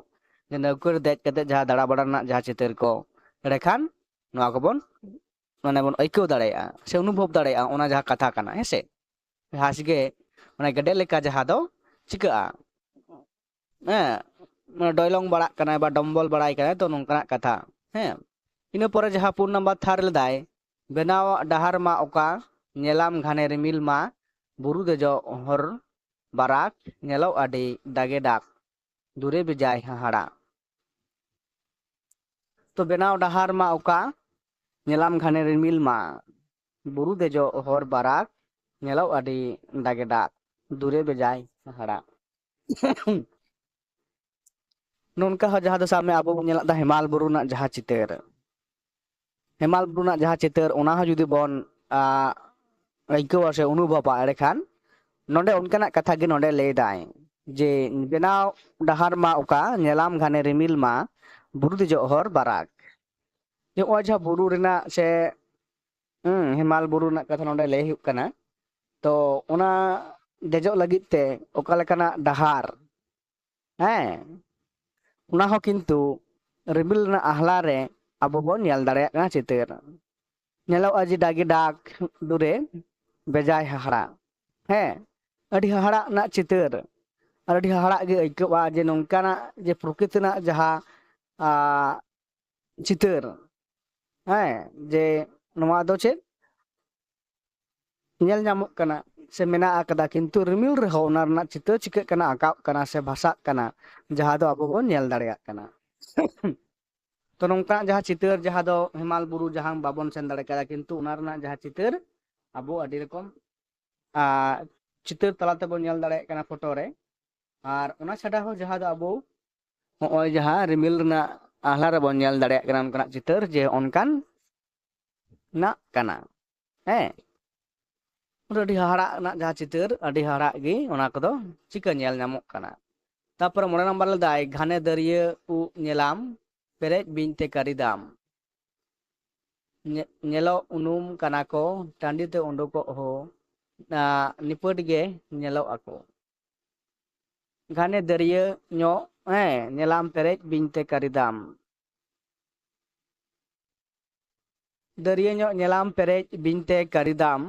ᱡᱮ ᱱᱟᱹᱣᱠᱟᱹ ᱨᱮ ᱫᱮᱡ ᱠᱟᱛᱮ ᱡᱟᱦᱟᱸ ᱫᱟᱬᱟ ᱵᱟᱲᱟ ᱨᱮᱱᱟᱜ ᱡᱟᱦᱟᱸ ᱪᱤᱛᱟᱹᱨ ᱠᱚ, ᱮᱸᱰᱮᱠᱷᱟᱱ ᱱᱚᱣᱟ ᱠᱚᱵᱚᱱ ᱢᱟᱱᱮ ᱵᱚᱱ ᱟᱹᱭᱠᱟᱹᱣ ᱫᱟᱲᱮᱭᱟᱜᱼᱟ ᱥᱮ ᱚᱱᱩᱵᱷᱚᱵ ᱫᱟᱲᱮᱭᱟᱜᱼᱟ ᱚᱱᱟ ᱡᱟᱦᱟᱸ ᱠᱟᱛᱷᱟ ᱠᱟᱱᱟ, ᱦᱮᱸ ᱥᱮ? ᱦᱟᱸᱥ ᱜᱮ ᱚᱱᱟ ᱜᱮᱰᱮ ᱞᱮᱠᱟ ᱡᱟᱦᱟᱸ ᱫᱚ ᱪᱤᱠᱟᱹᱜᱼᱟ, ᱦᱮᱸ, ᱢᱟᱱᱮ ᱰᱚᱭᱞᱚᱝ ᱵᱟᱲᱟᱜ ᱠᱟᱱᱟᱭ ᱵᱟ ᱰᱚᱢᱵᱚᱞ ᱵᱟᱲᱟᱭ ᱠᱟᱱᱟᱭ, ᱛᱚ ᱱᱚᱝᱠᱟᱱᱟᱜ ᱠᱟᱛᱷᱟ᱾ ᱦᱮᱸ, ᱤᱱᱟᱹ ᱯᱚᱨᱮ ᱡᱟᱦᱟᱸ ᱯᱩᱱ ᱱᱟᱢᱵᱟᱨ ᱛᱷᱟᱨ ᱞᱮᱫᱟᱭ, ᱵᱮᱱᱟᱣᱟᱜ ᱰᱟᱦᱟᱨ ᱢᱟ ᱚᱠᱟ, ᱧᱮᱞᱟᱢ ᱜᱷᱟᱱᱮ ᱨᱤᱢᱤᱞ ᱢᱟ, ᱵᱩᱨᱩ ᱫᱮᱡᱚᱜ ᱦᱚᱨ ᱵᱟᱨᱟᱠ, ᱧᱮᱞᱚᱜ ᱟᱹᱰᱤ ᱫᱟᱜᱮ ᱫᱟᱜᱽ, ᱫᱩᱨᱮ ᱵᱮᱡᱟᱭ ᱦᱟᱦᱟᱲᱟ᱾ ᱛᱚ ᱵᱮᱱᱟᱣ ᱰᱟᱦᱟᱨ ᱢᱟ ᱚᱠᱟ, ᱧᱮᱞᱟᱢ ᱜᱷᱟᱱᱮ ᱨᱤᱢᱤᱞ ᱢᱟ, ᱵᱩᱨᱩ ᱫᱮᱡᱚᱜ ᱦᱚᱨ ᱵᱟᱨᱟᱠ, ᱧᱮᱞᱚᱜ ᱟᱹᱰᱤ ᱫᱟᱜᱮ ᱫᱟᱜᱽ, ᱫᱩᱨᱮ ᱵᱮᱡᱟᱭ ᱦᱟᱦᱟᱲᱟ᱾ ᱱᱚᱝᱠᱟ ᱦᱚᱸ ᱡᱟᱦᱟᱸ ᱫᱚ ᱥᱟᱵ ᱢᱮ ᱟᱵᱚ ᱵᱚᱱ ᱧᱮᱞᱮᱫ ᱫᱟ ᱦᱮᱢᱟᱞ ᱵᱩᱨᱩ ᱨᱮᱱᱟᱜ ᱡᱟᱦᱟᱸ ᱪᱤᱛᱟᱹᱨ, ᱦᱮᱢᱟᱞ ᱵᱩᱨᱩ ᱨᱮᱱᱟᱜ ᱡᱟᱦᱟᱸ ᱪᱤᱛᱟᱹᱨ, ᱚᱱᱟ ᱦᱚᱸ ᱡᱩᱫᱤ ᱵᱚᱱ ᱟ, ᱟᱹᱭᱠᱟᱹᱣᱟ ᱥᱮ ᱚᱱᱩᱵᱷᱚᱵᱟ, ᱮᱸᱰᱮᱠᱷᱟᱱ ᱱᱚᱰᱮ ᱚᱱᱠᱟᱱᱟᱜ ᱠᱟᱛᱷᱟ ᱜᱮ ᱱᱚᱰᱮ ᱞᱟᱹᱭ ᱫᱟᱭ ᱡᱮ ᱵᱮᱱᱟᱣ ᱰᱟᱦᱟᱨ ᱢᱟ ᱚᱠᱟ, ᱧᱮᱞᱟᱢ ᱜᱷᱟᱱᱮ ᱨᱤᱢᱤᱞ ᱢᱟ, ᱵᱩᱨᱩ ᱫᱮᱡᱚᱜ ᱦᱚᱨ ᱵᱟᱨᱟᱠ᱾ ᱱᱚᱜᱼᱚᱭ ᱡᱟᱦᱟᱸ ᱵᱩᱨᱩ ᱨᱮᱱᱟᱜ ᱥᱮ ᱦᱩᱸ, ᱦᱮᱢᱟᱞ ᱵᱩᱨᱩ ᱨᱮᱱᱟᱜ ᱠᱟᱛᱷᱟ ᱱᱚᱰᱮ ᱞᱟᱹᱭ ᱦᱩᱭᱩᱜ ᱠᱟᱱᱟ᱾ ᱛᱚ ᱚᱱᱟ ᱫᱮᱡᱚᱜ ᱞᱟᱹᱜᱤᱫ ᱛᱮ ᱚᱠᱟ ᱞᱮᱠᱟᱱᱟᱜ ᱰᱟᱦᱟᱨ, ᱦᱮᱸ, ᱚᱱᱟ ᱦᱚᱸ ᱠᱤᱱᱛᱩ ᱨᱤᱢᱤᱞ ᱨᱮᱱᱟᱜ ᱟᱦᱞᱟ ᱨᱮ ᱟᱵᱚ ᱵᱚᱱ ᱧᱮᱞ ᱫᱟᱲᱮᱭᱟᱜ ᱠᱟᱱᱟ ᱪᱤᱛᱟᱹᱨ᱾ ᱧᱮᱞᱚᱜᱼᱟ ᱡᱮ ᱰᱟᱜᱮ ᱰᱟᱠ ᱰᱩᱨᱮ ᱵᱮᱡᱟᱭ ᱦᱟᱦᱟᱲᱟ᱾ ᱦᱮᱸ, ᱟᱹᱰᱤ ᱦᱟᱦᱟᱲᱟᱜ ᱨᱮᱱᱟᱜ ᱪᱤᱛᱟᱹᱨ, ᱟᱨ ᱟᱹᱰᱤ ᱦᱟᱦᱟᱲᱟᱜ ᱜᱮ ᱟᱹᱭᱠᱟᱹᱜᱼᱟ ᱡᱮ ᱱᱚᱝᱠᱟᱱᱟᱜ ᱡᱮ ᱯᱨᱚᱠᱨᱤᱛᱤ ᱨᱮᱱᱟᱜ ᱡᱟᱦᱟᱸ ᱟ, ᱪᱤᱛᱟᱹᱨ, ᱦᱮᱸ, ᱡᱮ ᱱᱚᱣᱟ ᱫᱚ ᱪᱮᱫ ᱧᱮᱞ ᱧᱟᱢᱚᱜ ᱠᱟᱱᱟ ᱥᱮ ᱢᱮᱱᱟᱜ ᱟᱠᱟᱫᱟ, ᱠᱤᱱᱛᱩ ᱨᱤᱢᱤᱞ ᱨᱮᱦᱚᱸ ᱚᱱᱟ ᱨᱮᱱᱟᱜ ᱪᱤᱛᱟᱹᱨ ᱪᱤᱠᱟᱹᱜ ᱠᱟᱱᱟ, ᱟᱸᱠᱟᱣ ᱠᱟᱱᱟ ᱥᱮ ᱵᱷᱟᱥᱟᱜ ᱠᱟᱱᱟ, ᱡᱟᱦᱟᱸ ᱫᱚ ᱟᱵᱚ ᱵᱚᱱ ᱧᱮᱞ ᱫᱟᱲᱮᱭᱟᱜ ᱠᱟᱱᱟ᱾ ᱛᱚ ᱱᱚᱝᱠᱟᱱᱟᱜ ᱡᱟᱦᱟᱸ ᱪᱤᱛᱟᱹᱨ, ᱡᱟᱦᱟᱸ ᱫᱚ ᱦᱮᱢᱟᱞ ᱵᱩᱨᱩ ᱡᱟᱦᱟᱸ ᱵᱟᱵᱚᱱ ᱥᱮᱱ ᱫᱟᱲᱮ ᱠᱟᱣᱫᱟ, ᱠᱤᱱᱛᱩ ᱚᱱᱟ ᱨᱮᱱᱟᱜ ᱡᱟᱦᱟᱸ ᱪᱤᱛᱟᱹᱨ ᱟᱵᱚ ᱟᱹᱰᱤ ᱨᱚᱠᱚᱢ ᱟᱨ ᱪᱤᱛᱟᱹᱨ ᱛᱟᱞᱟ ᱛᱮᱵᱚᱱ ᱧᱮᱞ ᱫᱟᱲᱮᱭᱟᱜ ᱠᱟᱱᱟ ᱯᱷᱳᱴᱳ ᱨᱮ᱾ ᱟᱨ ᱚᱱᱟ ᱪᱷᱟᱰᱟ ᱦᱚᱸ ᱡᱟᱦᱟᱸ ᱫᱚ ᱟᱵᱚ ᱦᱚᱸᱜᱼᱚᱭ ᱡᱟᱦᱟᱸ ᱨᱤᱢᱤᱞ ᱨᱮᱱᱟᱜ ᱟᱦᱞᱟ ᱨᱮᱵᱚᱱ ᱧᱮᱞ ᱫᱟᱲᱮᱭᱟᱜ ᱠᱟᱱᱟ ᱚᱱᱠᱟᱱᱟᱜ ᱪᱤᱛᱟᱹᱨ ᱡᱮ ᱚᱱᱠᱟᱱ ᱱᱟᱜ ᱠᱟᱱᱟ᱾ ᱦᱮᱸ, ᱚᱸᱰᱮ ᱟᱹᱰᱤ ᱦᱟᱦᱟᱲᱟᱜ ᱨᱮᱱᱟᱜ ᱡᱟᱦᱟᱸ ᱪᱤᱛᱟᱹᱨ, ᱟᱹᱰᱤ ᱦᱟᱦᱟᱲᱟᱜ ᱜᱮ ᱚᱱᱟ ᱠᱚᱫᱚ ᱪᱤᱠᱟᱹ ᱧᱮᱞ ᱧᱟᱢᱚᱜ ᱠᱟᱱᱟ᱾ ᱛᱟᱯᱚᱨᱮ ᱢᱚᱬᱮ ᱱᱟᱢᱵᱟᱨ ᱞᱮᱫᱟᱭ, ᱜᱷᱟᱱᱮ ᱫᱟᱹᱨᱭᱟᱹ ᱩᱵ ᱧᱮᱞᱟᱢ, ᱯᱮᱨᱮᱡ ᱵᱤᱧ ᱛᱮ ᱠᱟᱹᱨᱤ ᱫᱟᱢ᱾ ᱧᱮ-, ᱧᱮᱞᱚᱜ ᱩᱱᱩᱢ ᱠᱟᱱᱟ ᱠᱚ, ᱴᱟᱺᱰᱤ ᱛᱮ ᱩᱰᱩᱠᱚᱜ ᱦᱚᱸ, ᱟ, ᱱᱤᱯᱟᱹᱴ ᱜᱮ ᱧᱮᱞᱚᱜ ᱟᱠᱚ᱾ ᱜᱷᱟᱱᱮ ᱫᱟᱹᱨᱭᱟᱹ ᱧᱚᱜ, ᱦᱮᱸ, ᱧᱮᱞᱟᱢ ᱯᱮᱨᱮᱡ ᱵᱤᱧ ᱛᱮ ᱠᱟᱹᱨᱤ ᱫᱟᱢ᱾ ᱫᱟᱹᱨᱭᱟᱹ ᱧᱚᱜ ᱧᱮᱞᱟᱢ ᱯᱮᱨᱮᱡ ᱵᱤᱧ ᱛᱮ ᱠᱟᱹᱨᱤ ᱫᱟᱢ᱾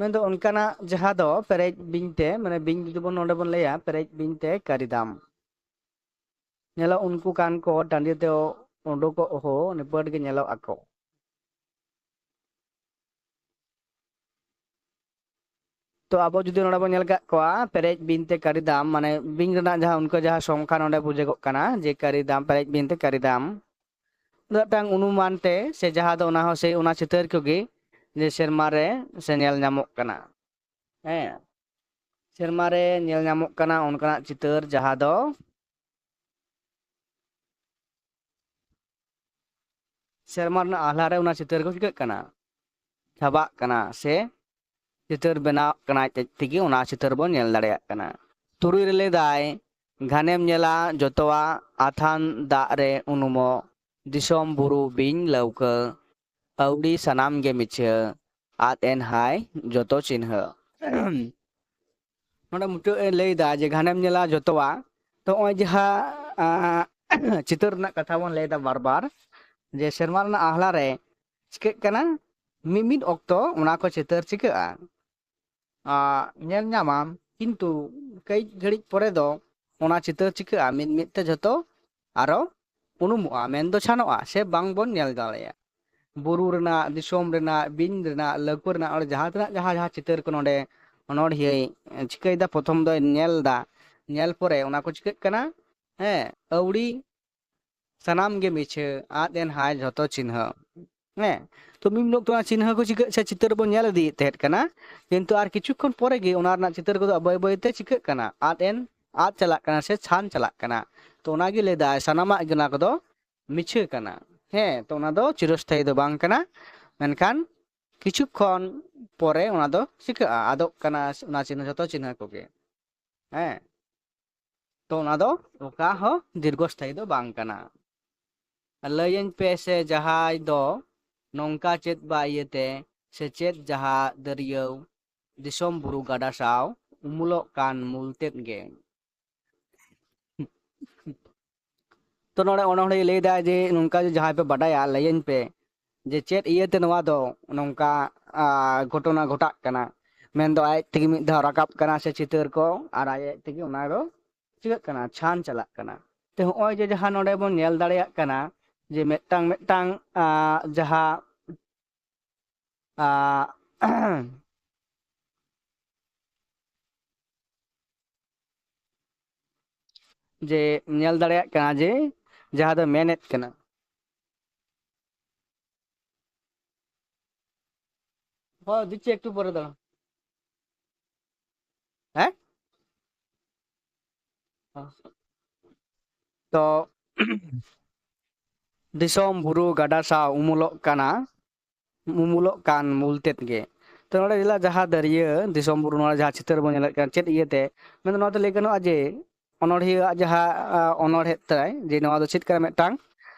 ᱢᱮᱱᱫᱚ ᱚᱱᱠᱟᱱᱟᱜ ᱡᱟᱦᱟᱸ ᱫᱚ ᱯᱮᱨᱮᱡ ᱵᱤᱧ ᱛᱮ, ᱢᱟᱱᱮ ᱵᱤᱧ ᱡᱩᱫᱤ ᱵᱚᱱ ᱱᱚᱰᱮ ᱵᱚᱱ ᱞᱟᱹᱭᱟ, ᱯᱮᱨᱮᱡ ᱵᱤᱧ ᱛᱮ ᱠᱟᱹᱨᱤ ᱫᱟᱢ᱾ ᱧᱮᱞᱚᱜ ᱩᱱᱠᱩ ᱠᱟᱱ ᱠᱚ ᱴᱟᱺᱰᱤ ᱛᱮ ᱩᱰᱩᱠᱚᱜ ᱦᱚᱸ ᱱᱤᱯᱟᱹᱴ ᱜᱮ ᱧᱮᱞᱚᱜ ᱟᱠᱚ᱾ ᱛᱚ ᱟᱵᱚ ᱡᱩᱫᱤ ᱱᱚᱰᱮ ᱵᱚᱱ ᱧᱮᱞ ᱠᱟᱜ ᱠᱚᱣᱟ, ᱯᱮᱨᱮᱡ ᱵᱤᱧ ᱛᱮ ᱠᱟᱹᱨᱤ ᱫᱟᱢ, ᱢᱟᱱᱮ ᱵᱤᱧ ᱨᱮᱱᱟᱜ ᱡᱟᱦᱟᱸ ᱩᱱᱠᱩ ᱡᱟᱦᱟᱸ ᱥᱚᱝᱠᱷᱟ ᱱᱚᱰᱮ ᱵᱩᱡᱷᱟᱹᱜᱚᱜ ᱠᱟᱱᱟ ᱡᱮ ᱠᱟᱹᱨᱤ ᱫᱟᱢ, ᱯᱮᱨᱮᱡ ᱵᱤᱧ ᱛᱮ ᱠᱟᱹᱨᱤ ᱫᱟᱢ᱾ ᱢᱤᱫᱴᱟᱝ ᱚᱱᱩᱢᱟᱱ ᱛᱮ ᱥᱮ ᱡᱟᱦᱟᱸ ᱫᱚ ᱚᱱᱟ ᱦᱚᱸ ᱥᱮᱭ ᱚᱱᱟ ᱪᱤᱛᱟᱹᱨ ᱠᱚᱜᱮ ᱡᱮ ᱥᱮᱨᱢᱟ ᱨᱮ ᱥᱮ ᱧᱮᱞ ᱧᱟᱢᱚᱜ ᱠᱟᱱᱟ᱾ ᱦᱮᱸ, ᱥᱮᱨᱢᱟ ᱨᱮ ᱧᱮᱞ ᱧᱟᱢᱚᱜ ᱠᱟᱱᱟ ᱚᱱᱠᱟᱱᱟᱜ ᱪᱤᱛᱟᱹᱨ ᱡᱟᱦᱟᱸ ᱫᱚ ᱥᱮᱨᱢᱟ ᱨᱮᱱᱟᱜ ᱟᱦᱞᱟ ᱨᱮ ᱚᱱᱟ ᱪᱤᱛᱟᱹᱨ ᱠᱚ ᱪᱤᱠᱟᱹᱜ ᱠᱟᱱᱟ? ᱪᱷᱟᱵᱟᱜ ᱠᱟᱱᱟ ᱥᱮ ᱪᱤᱛᱟᱹᱨ ᱵᱮᱱᱟᱣ ᱠᱟᱱᱟ ᱟᱡ ᱟᱡ ᱛᱮᱜᱮ, ᱚᱱᱟ ᱪᱤᱛᱟᱹᱨ ᱵᱚᱱ ᱧᱮᱞ ᱫᱟᱲᱮᱭᱟᱜ ᱠᱟᱱᱟ᱾ ᱛᱩᱨᱩᱭ ᱨᱮ ᱞᱟᱹᱭ ᱫᱟᱭ, ᱜᱷᱟᱱᱮᱢ ᱧᱮᱞᱟ ᱡᱚᱛᱚᱣᱟᱜ ᱟᱛᱷᱟᱱ ᱫᱟᱜ ᱨᱮ ᱩᱱᱩᱢᱚᱜ, ᱫᱤᱥᱚᱢ ᱵᱩᱨᱩ ᱵᱤᱧ ᱞᱟᱹᱣᱠᱟᱹ, ᱟᱹᱣᱲᱤ ᱥᱟᱱᱟᱢ ᱜᱮ ᱢᱤᱪᱷᱟᱹ, ᱟᱫ ᱮᱱ ᱦᱟᱭ ᱡᱚᱛᱚ ᱪᱤᱱᱦᱟᱹ᱾ ᱱᱚᱰᱮ ᱢᱩᱪᱟᱹᱫ ᱮ ᱞᱟᱹᱭᱫᱟ ᱡᱮ ᱜᱷᱟᱱᱮᱢ ᱧᱮᱞᱟ ᱡᱚᱛᱚᱣᱟᱜ᱾ ᱛᱚ ᱱᱚᱜᱼᱚᱭ ᱡᱟᱦᱟᱸ ᱟᱸ, ᱪᱤᱛᱟᱹᱨ ᱨᱮᱱᱟᱜ ᱠᱟᱛᱷᱟ ᱵᱚᱱ ᱞᱟᱹᱭᱫᱟ ᱵᱟᱨ ᱵᱟᱨ, ᱡᱮ ᱥᱮᱨᱢᱟ ᱨᱮᱱᱟᱜ ᱟᱦᱞᱟ ᱨᱮ ᱪᱤᱠᱟᱹᱜ ᱠᱟᱱᱟ, ᱢᱤᱢᱤᱫ ᱚᱠᱛᱚ ᱚᱱᱟ ᱠᱚ ᱪᱤᱛᱟᱹᱨ ᱪᱤᱠᱟᱹᱜᱼᱟ, ᱟᱸ, ᱧᱮᱞ ᱧᱟᱢᱟᱢ, ᱠᱤᱱᱛᱩ ᱠᱟᱹᱡ ᱜᱷᱟᱹᱲᱤᱡ ᱯᱚᱨᱮ ᱫᱚ ᱚᱱᱟ ᱪᱤᱛᱟᱹᱨ ᱪᱤᱠᱟᱹᱜᱼᱟ, ᱢᱤᱫ ᱢᱤᱫ ᱛᱮ ᱡᱷᱚᱛᱚ ᱟᱨᱚ ᱩᱱᱩᱢᱚᱜᱼᱟ, ᱢᱮᱱᱫᱚ ᱪᱷᱟᱱᱚᱜᱼᱟ, ᱥᱮ ᱵᱟᱝ ᱵᱚᱱ ᱧᱮᱞ ᱫᱟᱲᱮᱭᱟᱜᱼᱟ᱾ ᱵᱩᱨᱩ ᱨᱮᱱᱟᱜ, ᱫᱤᱥᱚᱢ ᱨᱮᱱᱟᱜ, ᱵᱤᱧ ᱨᱮᱱᱟᱜ, ᱞᱟᱹᱣᱠᱟᱹ ᱨᱮᱱᱟᱜ, ᱚᱸᱰᱮ ᱡᱟᱦᱟᱸ ᱛᱤᱱᱟᱹᱜ ᱡᱟᱦᱟᱸ ᱡᱟᱦᱟᱸ ᱪᱤᱛᱟᱹᱨ ᱠᱚ ᱱᱚᱰᱮ ᱚᱱᱚᱬᱦᱤᱭᱟᱹᱭ ᱪᱤᱠᱟᱹᱭᱮᱫᱟ, ᱯᱨᱚᱛᱷᱚᱢ ᱫᱚᱭ ᱧᱮᱞ ᱮᱫᱟ, ᱧᱮᱞ ᱯᱚᱨᱮ ᱚᱱᱟ ᱠᱚ ᱪᱤᱠᱟᱹᱜ ᱠᱟᱱᱟ, ᱦᱮᱸ, ᱟᱹᱣᱲᱤ ᱥᱟᱱᱟᱢ ᱜᱮ ᱢᱤᱪᱷᱟᱹ, ᱟᱫ ᱮᱱ ᱦᱟᱭ ᱡᱷᱚᱛᱚ ᱪᱤᱱᱦᱟᱹ᱾ ᱦᱮᱸ, ᱛᱚ ᱢᱤᱫ ᱚᱠᱛᱚ ᱚᱱᱟ ᱪᱤᱱᱦᱟᱹ ᱠᱚ ᱪᱤᱠᱟᱹᱜ ᱥᱮ ᱪᱤᱛᱟᱹᱨ ᱵᱚᱱ ᱧᱮᱞ ᱤᱫᱤᱭᱮᱫ ᱛᱟᱦᱮᱸᱫ ᱠᱟᱱᱟ, ᱠᱤᱱᱛᱩ ᱟᱨ ᱠᱤᱪᱷᱩ ᱠᱷᱚᱱ ᱯᱚᱨᱮ ᱜᱮ ᱚᱱᱟ ᱨᱮᱱᱟᱜ ᱪᱤᱛᱟᱹᱨ ᱠᱚᱫᱚ ᱵᱟᱹᱭ ᱵᱟᱹᱭ ᱛᱮ ᱪᱤᱠᱟᱹᱜ ᱠᱟᱱᱟ, ᱟᱫ ᱮᱱ, ᱟᱫ ᱪᱟᱞᱟᱜ ᱠᱟᱱᱟ ᱥᱮ ᱪᱷᱟᱱ ᱪᱟᱞᱟᱜ ᱠᱟᱱᱟ᱾ ᱛᱚ ᱚᱱᱟᱜᱮ ᱞᱟᱹᱭ ᱫᱟᱭ ᱥᱟᱱᱟᱢᱟᱜ ᱜᱮ ᱚᱱᱟ ᱠᱚᱫᱚ ᱢᱤᱪᱷᱟᱹ ᱠᱟᱱᱟ᱾ ᱦᱮᱸ, ᱛᱚ ᱚᱱᱟ ᱫᱚ ᱪᱤᱨᱚᱥᱛᱷᱟᱭᱤ ᱫᱚ ᱵᱟᱝ ᱠᱟᱱᱟ, ᱢᱮᱱᱠᱷᱟᱱ ᱠᱤᱪᱷᱩ ᱠᱷᱚᱱ ᱯᱚᱨᱮ ᱚᱱᱟ ᱫᱚ ᱪᱤᱠᱟᱹᱜᱼᱟ, ᱟᱫᱚᱜ ᱠᱟᱱᱟ ᱚᱱᱟ ᱪᱤᱱᱦᱟᱹ, ᱡᱷᱚᱛᱚ ᱪᱤᱱᱦᱟᱹ ᱠᱚᱜᱮ᱾ ᱦᱮᱸ, ᱛᱚ ᱚᱱᱟ ᱫᱚ ᱚᱠᱟ ᱦᱚᱸ ᱫᱤᱨᱜᱷᱚᱥᱛᱷᱟᱭᱤ ᱫᱚ ᱵᱟᱝ ᱠᱟᱱᱟ᱾ ᱞᱟᱹᱭᱟᱹᱧ ᱯᱮ ᱥᱮ ᱡᱟᱦᱟᱸᱭ ᱫᱚ ᱱᱚᱝᱠᱟ ᱪᱮᱫ ᱵᱟ ᱤᱭᱟᱹᱛᱮ ᱥᱮ ᱪᱮᱫ ᱡᱟᱦᱟᱸ ᱫᱟᱹᱨᱭᱟᱹᱣ ᱫᱤᱥᱚᱢ ᱵᱩᱨᱩ ᱜᱟᱰᱟ ᱥᱟᱶ ᱩᱢᱩᱞᱚᱜ ᱠᱟᱱ ᱢᱩᱞ ᱛᱮᱫ ᱜᱮ᱾ ᱛᱚ ᱱᱚᱰᱮ ᱚᱱᱚᱬᱦᱮ ᱞᱟᱹᱭ ᱫᱟᱭ ᱡᱮ ᱱᱚᱝᱠᱟ ᱡᱮ ᱡᱟᱦᱟᱸᱭ ᱯᱮ ᱵᱟᱰᱟᱭᱟ ᱞᱟᱹᱭᱟᱹᱧ ᱯᱮ ᱡᱮ ᱪᱮᱫ ᱤᱭᱟᱹᱛᱮ ᱱᱚᱣᱟ ᱫᱚ ᱱᱚᱝᱠᱟ, ᱟ, ᱜᱷᱚᱴᱚᱱᱟ ᱜᱷᱚᱴᱟᱜ ᱠᱟᱱᱟ, ᱢᱮᱱᱫᱚ ᱟᱡ ᱛᱮᱜᱮ ᱢᱤᱫ ᱫᱷᱟᱣ ᱨᱟᱠᱟᱵ ᱠᱟᱱᱟ ᱥᱮ ᱪᱤᱛᱟᱹᱨ ᱠᱚ, ᱟᱨ ᱟᱡ ᱟᱡ ᱛᱮᱜᱮ ᱚᱱᱟ ᱫᱚ ᱪᱤᱠᱟᱹᱜ ᱠᱟᱱᱟ, ᱪᱷᱟᱱ ᱪᱟᱞᱟᱜ ᱠᱟᱱᱟ᱾ ᱛᱚ ᱦᱚᱸᱜᱼᱚᱭ ᱡᱮ ᱡᱟᱦᱟᱸ ᱱᱚᱰᱮ ᱵᱚᱱ ᱧᱮᱞ ᱫᱟᱲᱮᱭᱟᱜ ᱠᱟᱱᱟ ᱡᱮ ᱢᱤᱫᱴᱟᱝ ᱢᱤᱫᱴᱟᱝ, ᱟ, ᱡᱟᱦᱟᱸ, ᱟ, ᱡᱮ ᱧᱮᱞ ᱫᱟᱲᱮᱭᱟᱜ ᱠᱟᱱᱟ ᱡᱮ ᱡᱟᱦᱟᱸ ᱫᱚ ᱢᱮᱱᱮᱫ ᱠᱟᱱᱟ᱾ ᱦᱳᱭ, ᱫᱤᱪᱪᱷᱤ ᱮᱠᱴᱩ ᱯᱚᱨᱮ ᱫᱟᱸᱲᱟᱱ᱾ ᱦᱮᱸ? ᱛᱚ ᱫᱤᱥᱚᱢ ᱵᱩᱨᱩ ᱜᱟᱰᱟ ᱥᱟᱶ ᱩᱢᱩᱞᱚᱜ ᱠᱟᱱᱟ, ᱩᱢᱩᱞᱚᱜ ᱠᱟᱱ ᱢᱩᱞ ᱛᱮᱫ ᱜᱮ᱾ ᱛᱚ ᱱᱚᱰᱮ ᱡᱮᱞᱟ ᱡᱟᱦᱟᱸ ᱫᱟᱹᱨᱭᱟᱹ ᱫᱤᱥᱚᱢ ᱵᱩᱨᱩ, ᱱᱚᱰᱮ ᱡᱟᱦᱟᱸ ᱪᱤᱛᱟᱹᱨ ᱵᱚᱱ ᱧᱮᱞᱮᱫ ᱠᱟᱱ, ᱪᱮᱫ ᱤᱭᱟᱹᱛᱮ? ᱢᱮᱱᱫᱚ ᱱᱚᱣᱟ ᱫᱚ ᱞᱟᱹᱭ ᱜᱟᱱᱚᱜᱼᱟ ᱡᱮ ᱚᱱᱚᱬᱦᱤᱭᱟᱹᱣᱟᱜ ᱡᱟᱦᱟᱸ, ᱟ, ᱚᱱᱚᱬᱦᱮ ᱛᱟᱭ, ᱡᱮ ᱱᱚᱣᱟ ᱫᱚ ᱪᱮᱫ ᱠᱟᱱᱟ, ᱢᱤᱫᱴᱟᱝ,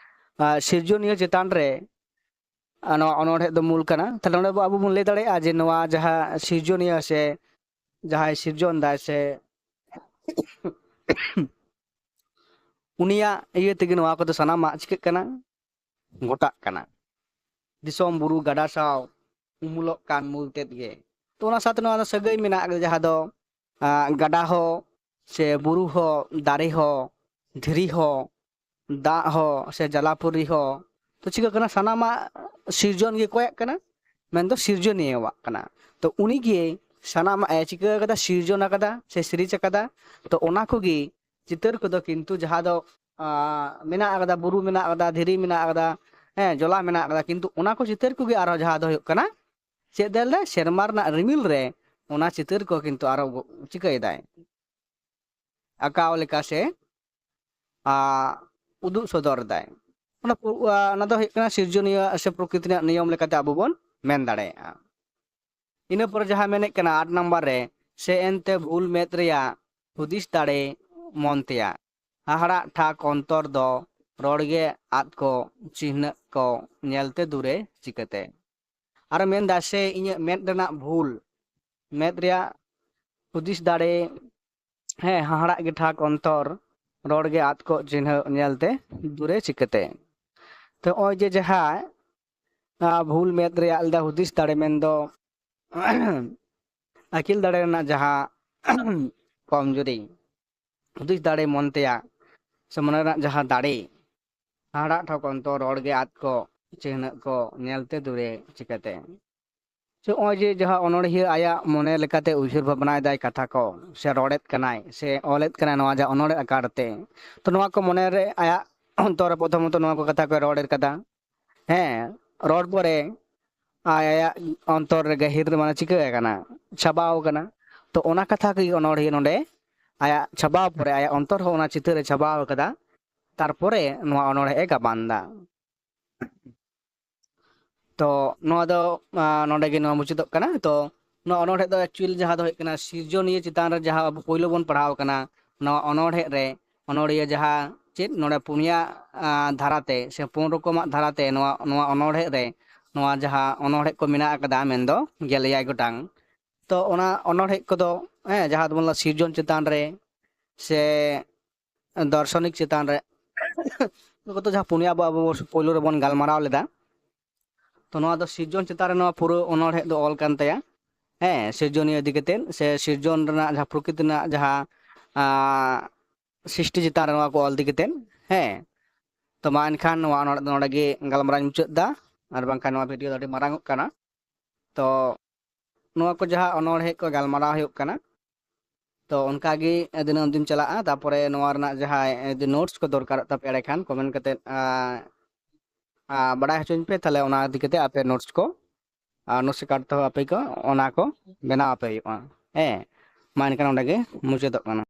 ᱟ, ᱥᱤᱨᱡᱚᱱᱤᱭᱟᱹ ᱪᱮᱛᱟᱱ ᱨᱮ ᱟᱨ ᱱᱚᱣᱟ ᱚᱱᱚᱬᱦᱮ ᱫᱚ ᱢᱩᱞ ᱠᱟᱱᱟ᱾ ᱛᱟᱦᱞᱮ ᱱᱚᱰᱮ ᱵᱚ, ᱟᱵᱚ ᱵᱚᱱ ᱞᱟᱹᱭ ᱫᱟᱲᱮᱭᱟᱜᱼᱟ ᱡᱮ ᱱᱚᱣᱟ ᱡᱟᱦᱟᱸ ᱥᱤᱨᱡᱚᱱᱤᱭᱟᱹ ᱥᱮ ᱡᱟᱦᱟᱸᱭ ᱥᱤᱨᱡᱚᱱ ᱫᱟᱭ ᱥᱮ ᱩᱱᱤᱭᱟᱜ ᱤᱭᱟᱹ ᱛᱮᱜᱮ ᱱᱚᱣᱟ ᱠᱚᱫᱚ ᱥᱟᱱᱟᱢᱟᱜ ᱪᱤᱠᱟᱹᱜ ᱠᱟᱱᱟ, ᱜᱚᱴᱟᱜ ᱠᱟᱱᱟ᱾ ᱫᱤᱥᱚᱢ ᱵᱩᱨᱩ ᱜᱟᱰᱟ ᱥᱟᱶ ᱩᱢᱩᱞᱚᱜ ᱠᱟᱱ ᱢᱩᱞ ᱛᱮᱫ ᱜᱮ᱾ ᱛᱚ ᱚᱱᱟ ᱥᱟᱶᱛᱮ ᱱᱚᱣᱟ ᱫᱚ ᱥᱟᱹᱜᱟᱹᱭ ᱢᱮᱱᱟᱜ ᱟᱠᱟᱫᱟ, ᱡᱟᱦᱟᱸ ᱫᱚ ᱟᱸ, ᱜᱟᱰᱟ ᱦᱚᱸ ᱥᱮ ᱵᱩᱨᱩ ᱦᱚᱸ, ᱫᱟᱨᱮ ᱦᱚᱸ, ᱫᱷᱤᱨᱤ ᱦᱚᱸ, ᱫᱟᱜ ᱦᱚᱸ ᱥᱮ ᱡᱟᱞᱟᱯᱩᱨᱤ ᱦᱚᱸ, ᱛᱚ ᱪᱤᱠᱟᱹᱜ ᱠᱟᱱᱟ, ᱥᱟᱱᱟᱢᱟᱜ ᱥᱤᱨᱡᱚᱱ ᱜᱮ ᱚᱠᱚᱭᱟᱜ ᱠᱟᱱᱟ? ᱢᱮᱱᱫᱚ ᱥᱤᱨᱡᱚᱱᱤᱭᱟᱹᱣᱟᱜ ᱠᱟᱱᱟ᱾ ᱛᱚ ᱩᱱᱤᱜᱮ ᱥᱟᱱᱟᱢᱟᱜ ᱮ ᱪᱤᱠᱟᱹ ᱟᱠᱟᱫᱟ, ᱥᱤᱨᱡᱚᱱ ᱟᱠᱟᱫᱟ ᱥᱮ ᱥᱤᱨᱤᱡᱽ ᱟᱠᱟᱫᱟ᱾ ᱛᱚ ᱚᱱᱟ ᱠᱚᱜᱮ ᱪᱤᱛᱟᱹᱨ ᱠᱚᱫᱚ ᱠᱤᱱᱛᱩ ᱡᱟᱦᱟᱸ ᱫᱚ, ᱟᱸ, ᱢᱮᱱᱟᱜ ᱟᱠᱟᱫᱟ, ᱵᱩᱨᱩ ᱢᱮᱱᱟᱜ ᱟᱠᱟᱫᱟ, ᱫᱷᱤᱨᱤ ᱢᱮᱱᱟᱜ ᱟᱠᱟᱫᱟ, ᱦᱮᱸ, ᱡᱚᱞᱟ ᱢᱮᱱᱟᱜ ᱟᱠᱟᱫᱟ, ᱠᱤᱱᱛᱩ ᱚᱱᱟ ᱠᱚ ᱪᱤᱛᱟᱹᱨ ᱠᱚᱜᱮ ᱟᱨᱦᱚᱸ ᱡᱟᱦᱟᱸ ᱫᱚ ᱦᱩᱭᱩᱜ ᱠᱟᱱᱟ, ᱪᱮᱫ ᱫᱟᱭ ᱞᱟᱹᱭ ᱫᱟᱭ, ᱥᱮᱨᱢᱟ ᱨᱮᱱᱟᱜ ᱨᱤᱢᱤᱞ ᱨᱮ ᱚᱱᱟ ᱪᱤᱛᱟᱹᱨ ᱠᱚ ᱠᱤᱱᱛᱩ ᱟᱨᱚ ᱜᱚ-, ᱪᱤᱠᱟᱹᱭᱮᱫᱟᱭ, ᱟᱸᱠᱟᱣ ᱞᱮᱠᱟ ᱥᱮ, ᱟ, ᱩᱫᱩᱜ ᱥᱚᱫᱚᱨ ᱫᱟᱭ᱾ ᱚᱱᱟ ᱯᱩ-, ᱟ, ᱚᱱᱟ ᱫᱚ ᱦᱩᱭᱩᱜ ᱠᱟᱱᱟ ᱥᱤᱨᱡᱚᱱᱤᱭᱟᱹ ᱥᱮ ᱯᱨᱚᱠᱨᱤᱛᱤ ᱨᱮᱱᱟᱜ ᱱᱤᱭᱚᱢ ᱞᱮᱠᱟᱛᱮ ᱟᱵᱚ ᱵᱚᱱ ᱢᱮᱱ ᱫᱟᱲᱮᱭᱟᱜᱼᱟ᱾ ᱤᱱᱟᱹ ᱯᱚᱨᱮ ᱡᱟᱦᱟᱸ ᱢᱮᱱᱮᱫ ᱠᱟᱱᱟ ᱟᱴ ᱱᱟᱢᱵᱟᱨ ᱨᱮ, ᱥᱮ ᱮᱱᱛᱮ ᱵᱷᱩᱞ ᱢᱮᱫ ᱨᱮᱭᱟᱜ ᱦᱩᱫᱤᱥ ᱫᱟᱲᱮ ᱢᱚᱱ ᱛᱮᱭᱟᱜ, ᱦᱟᱦᱟᱲᱟᱜ ᱴᱷᱟᱠ ᱚᱱᱛᱚᱨ ᱫᱚ ᱨᱚᱲ ᱜᱮ ᱟᱫ ᱠᱚ ᱪᱤᱱᱦᱟᱹᱜ ᱠᱚ ᱧᱮᱞᱛᱮ ᱫᱩᱨᱮ ᱪᱤᱠᱟᱹᱛᱮ? ᱟᱨ ᱢᱮᱱᱫᱟ ᱥᱮ ᱤᱧᱟᱹᱜ ᱢᱮᱫ ᱨᱮᱱᱟᱜ ᱵᱷᱩᱞ, ᱢᱮᱫ ᱨᱮᱭᱟᱜ ᱦᱩᱫᱤᱥ ᱫᱟᱲᱮ, ᱦᱮᱸ, ᱦᱟᱦᱟᱲᱟᱜ ᱜᱮ ᱴᱷᱟᱠ ᱚᱱᱛᱚᱨ, ᱨᱚᱲ ᱜᱮ ᱟᱫ ᱠᱚᱜ ᱪᱤᱱᱦᱟᱹ ᱧᱮᱞᱛᱮ ᱫᱩᱨᱮ ᱪᱤᱠᱟᱹᱛᱮ? ᱛᱚ ᱱᱚᱜᱼᱚᱭ ᱡᱮ ᱡᱟᱦᱟᱸ, ᱟ, ᱵᱷᱩᱞ ᱢᱮᱫ ᱨᱮᱭᱟᱜ ᱞᱮᱫᱟ ᱦᱩᱫᱤᱥ ᱫᱟᱲᱮ ᱢᱮᱱᱫᱚ ᱟᱹᱠᱤᱞ ᱫᱟᱲᱮ ᱨᱮᱱᱟᱜ ᱡᱟᱦᱟᱸ ᱠᱚᱢᱡᱩᱨᱤ, ᱦᱩᱫᱤᱥ ᱫᱟᱲᱮ ᱢᱚᱱ ᱛᱮᱭᱟᱜ ᱥᱮ ᱢᱚᱱᱮ ᱨᱮᱱᱟᱜ ᱡᱟᱦᱟᱸ ᱫᱟᱲᱮ, ᱦᱟᱦᱟᱲᱟᱜ ᱴᱷᱟᱠ ᱚᱱᱛᱚᱨ, ᱨᱚᱲ ᱜᱮ ᱟᱫ ᱠᱚᱜ ᱪᱤᱱᱦᱟᱹᱜ ᱠᱚ ᱧᱮᱞᱛᱮ ᱫᱩᱨᱮ ᱪᱤᱠᱟᱹᱛᱮ? ᱥᱮ ᱱᱚᱜᱼᱚᱭ ᱡᱮ ᱡᱟᱦᱟᱸ ᱚᱱᱚᱬᱦᱤᱭᱟᱹ ᱟᱭᱟᱜ ᱢᱚᱱᱮ ᱞᱮᱠᱟᱛᱮ ᱩᱭᱦᱟᱹᱨ ᱵᱷᱟᱵᱽᱱᱟᱭᱮᱫᱟᱭ ᱠᱟᱛᱷᱟ ᱠᱚ, ᱥᱮ ᱨᱚᱲᱮᱫ ᱠᱟᱱᱟᱭ, ᱥᱮ ᱚᱞᱮᱫ ᱠᱟᱱᱟᱭ ᱱᱚᱣᱟ ᱡᱟᱦᱟᱸ ᱚᱱᱚᱬᱦᱮ ᱟᱠᱟᱨ ᱛᱮ, ᱛᱚ ᱱᱚᱣᱟ ᱠᱚ ᱢᱚᱱᱮᱨᱮ ᱟᱭᱟᱜ ᱚᱱᱛᱚᱨ ᱨᱮ ᱯᱨᱚᱛᱷᱚᱢᱚᱛᱚ ᱱᱚᱣᱟ ᱠᱚ ᱠᱟᱛᱷᱟ ᱠᱚᱭ ᱨᱚᱲ ᱠᱟᱫᱟ᱾ ᱦᱮᱸ, ᱨᱚᱲ ᱯᱚᱨᱮ ᱟᱭ-, ᱟᱭᱟᱜ ᱚᱱᱛᱚᱨ ᱨᱮ ᱜᱟᱹᱦᱤᱨ ᱨᱮ ᱢᱟᱱᱮ ᱪᱤᱠᱟᱹ ᱟᱠᱟᱱᱟ? ᱪᱷᱟᱵᱟᱣ ᱟᱠᱟᱱᱟ᱾ ᱛᱚ ᱚᱱᱟ ᱠᱟᱛᱷᱟ ᱜᱮ ᱚᱱᱚᱬᱦᱤᱭᱟᱹ ᱱᱚᱰᱮ ᱟᱭᱟᱜ ᱪᱷᱟᱵᱟᱣ ᱯᱚᱨᱮ ᱟᱭᱟᱜ ᱚᱱᱛᱚᱨ ᱦᱚᱸ ᱚᱱᱟ ᱪᱤᱛᱟᱹᱨ ᱮ ᱪᱷᱟᱵᱟᱣ ᱟᱠᱟᱫᱟ᱾ ᱛᱟᱨᱯᱚᱨᱮ ᱱᱚᱣᱟ ᱚᱱᱚᱬᱦᱮ ᱮ ᱜᱟᱵᱟᱱ ᱫᱟ᱾ ᱛᱚ ᱱᱚᱣᱟ ᱫᱚ, ᱟᱸ, ᱱᱚᱰᱮ ᱜᱮ ᱱᱚᱣᱟ ᱢᱩᱪᱟᱹᱫᱚᱜ ᱠᱟᱱᱟ᱾ ᱛᱚ ᱱᱚᱣᱟ ᱚᱱᱚᱬᱦᱮ ᱫᱚ actually ᱡᱟᱦᱟᱸ ᱫᱚ ᱦᱩᱭᱩᱜ ᱠᱟᱱᱟ ᱥᱤᱨᱡᱚᱱᱤᱭᱟᱹ ᱪᱮᱛᱟᱱ ᱨᱮ ᱡᱟᱦᱟᱸ ᱟᱵᱚ ᱯᱳᱭᱞᱳ ᱵᱚᱱ ᱯᱟᱲᱦᱟᱣ ᱠᱟᱱᱟ, ᱱᱚᱣᱟ ᱚᱱᱚᱬᱦᱮ ᱨᱮ ᱚᱱᱚᱬᱦᱤᱭᱟᱹ ᱡᱟᱦᱟᱸ ᱪᱮᱫ ᱱᱚᱰᱮ ᱯᱩᱱᱭᱟ ᱟᱸ, ᱫᱷᱟᱨᱟᱛᱮ ᱥᱮ ᱯᱩᱱ ᱨᱚᱠᱚᱢᱟᱜ ᱫᱷᱟᱨᱟᱛᱮ ᱱᱚᱣᱟ ᱱᱚᱣᱟ ᱚᱱᱚᱬᱦᱮ ᱨᱮ ᱱᱚᱣᱟ ᱡᱟᱦᱟᱸ ᱚᱱᱚᱬᱦᱮ ᱠᱚ ᱢᱮᱱᱟᱜ ᱟᱠᱟᱫᱟ, ᱢᱮᱱᱫᱚ ᱜᱮᱞ ᱮᱭᱟᱭ ᱜᱚᱴᱟᱝ᱾ ᱛᱚ ᱚᱱᱟ ᱚᱱᱚᱬᱦᱮ ᱠᱚᱫᱚ ᱦᱮᱸ ᱡᱟᱦᱟᱸ ᱫᱚᱵᱚᱱ ᱞᱟᱹᱭᱟ ᱥᱤᱨᱡᱚᱱ ᱪᱮᱛᱟᱱ ᱨᱮ ᱥᱮ ᱫᱟᱨᱥᱚᱱᱤᱠ ᱪᱮᱛᱟᱱ ᱨᱮ ᱱᱚᱣᱟ ᱠᱚᱫᱚ ᱡᱟᱦᱟᱸ ᱯᱩᱱᱭᱟ ᱟᱵᱚ ᱟᱵᱚ ᱯᱳᱭᱞᱳ ᱨᱮᱵᱚᱱ ᱜᱟᱞᱢᱟᱨᱟᱣ ᱞᱮᱫᱟ᱾ ᱛᱚ ᱱᱚᱣᱟ ᱫᱚ ᱥᱤᱨᱡᱚᱱ ᱪᱮᱛᱟᱱ ᱨᱮ ᱱᱚᱣᱟ ᱯᱩᱨᱟᱹ ᱚᱱᱚᱬᱦᱮ ᱫᱚ ᱚᱞ ᱠᱟᱱ ᱛᱟᱭᱟ᱾ ᱦᱮᱸ, ᱥᱤᱨᱡᱚᱱᱤᱭᱟᱹ ᱤᱫᱤ ᱠᱟᱛᱮᱫ ᱥᱮ ᱥᱤᱨᱡᱚᱱ ᱨᱮᱱᱟᱜ ᱡᱟᱦᱟᱸ ᱯᱨᱚᱠᱨᱤᱛᱤ ᱨᱮᱱᱟᱜ ᱡᱟᱦᱟᱸ ᱟᱸ, ᱥᱨᱤᱥᱴᱤ ᱪᱮᱛᱟᱱ ᱨᱮ ᱱᱚᱣᱟ ᱠᱚ ᱚᱞ ᱤᱫᱤ ᱠᱟᱛᱮᱫ᱾ ᱦᱮᱸ, ᱛᱚ ᱢᱟ ᱮᱱᱠᱷᱟᱱ ᱱᱚᱣᱟ ᱚᱱᱚᱬᱦᱮ ᱫᱚ ᱱᱚᱰᱮ ᱜᱮ ᱜᱟᱞᱢᱟᱨᱟᱣ ᱤᱧ ᱢᱩᱪᱟᱹᱫ ᱮᱫᱟ, ᱟᱨ ᱵᱟᱝᱠᱷᱟᱱ ᱱᱚᱣᱟ ᱵᱷᱤᱰᱤᱭᱳ ᱫᱚ ᱟᱹᱰᱤ ᱢᱟᱨᱟᱝ ᱚᱜ ᱠᱟᱱᱟ᱾ ᱛᱚ ᱱᱚᱣᱟ ᱠᱚ ᱡᱟᱦᱟᱸ ᱚᱱᱚᱬᱦᱮ ᱠᱚ ᱜᱟᱞᱢᱟᱨᱟᱣ ᱦᱩᱭᱩᱜ ᱠᱟᱱᱟ, ᱛᱚ ᱚᱱᱠᱟᱜᱮ ᱫᱤᱱᱟᱹᱢ ᱫᱤᱱ ᱪᱟᱞᱟᱜᱼᱟ᱾ ᱛᱟᱨᱯᱚᱨᱮ ᱱᱚᱣᱟ ᱨᱮᱱᱟᱜ ᱡᱟᱦᱟᱸ ᱡᱩᱫᱤ ᱱᱳᱴᱥ ᱠᱚ ᱫᱚᱨᱠᱟᱨᱚᱜ ᱛᱟᱯᱮ, ᱮᱸᱰᱮᱠᱷᱟᱱ ᱠᱚᱢᱮᱱᱴ ᱠᱟᱛᱮᱫ ᱟᱸ, ᱟᱸ, ᱵᱟᱲᱟᱭ ᱦᱚᱪᱚᱧ ᱯᱮ, ᱛᱟᱦᱞᱮ ᱚᱱᱟ ᱤᱫᱤ ᱠᱟᱛᱮᱫ ᱟᱯᱮ ᱱᱳᱴᱥ ᱠᱚ ᱟᱨ ᱱᱳᱴᱥ ᱠᱟᱨᱰ ᱛᱮᱦᱚᱸ ᱟᱯᱮ ᱠᱚ ᱚᱱᱟ ᱠᱚ ᱵᱮᱱᱟᱣ ᱟᱯᱮ ᱦᱩᱭᱩᱜᱼᱟ᱾ ᱦᱮᱸ, ᱢᱟ ᱮᱱᱠᱷᱟᱱ ᱚᱸᱰᱮ ᱜᱮ ᱢᱩᱪᱟᱹᱫᱚᱜ ᱠᱟᱱᱟ᱾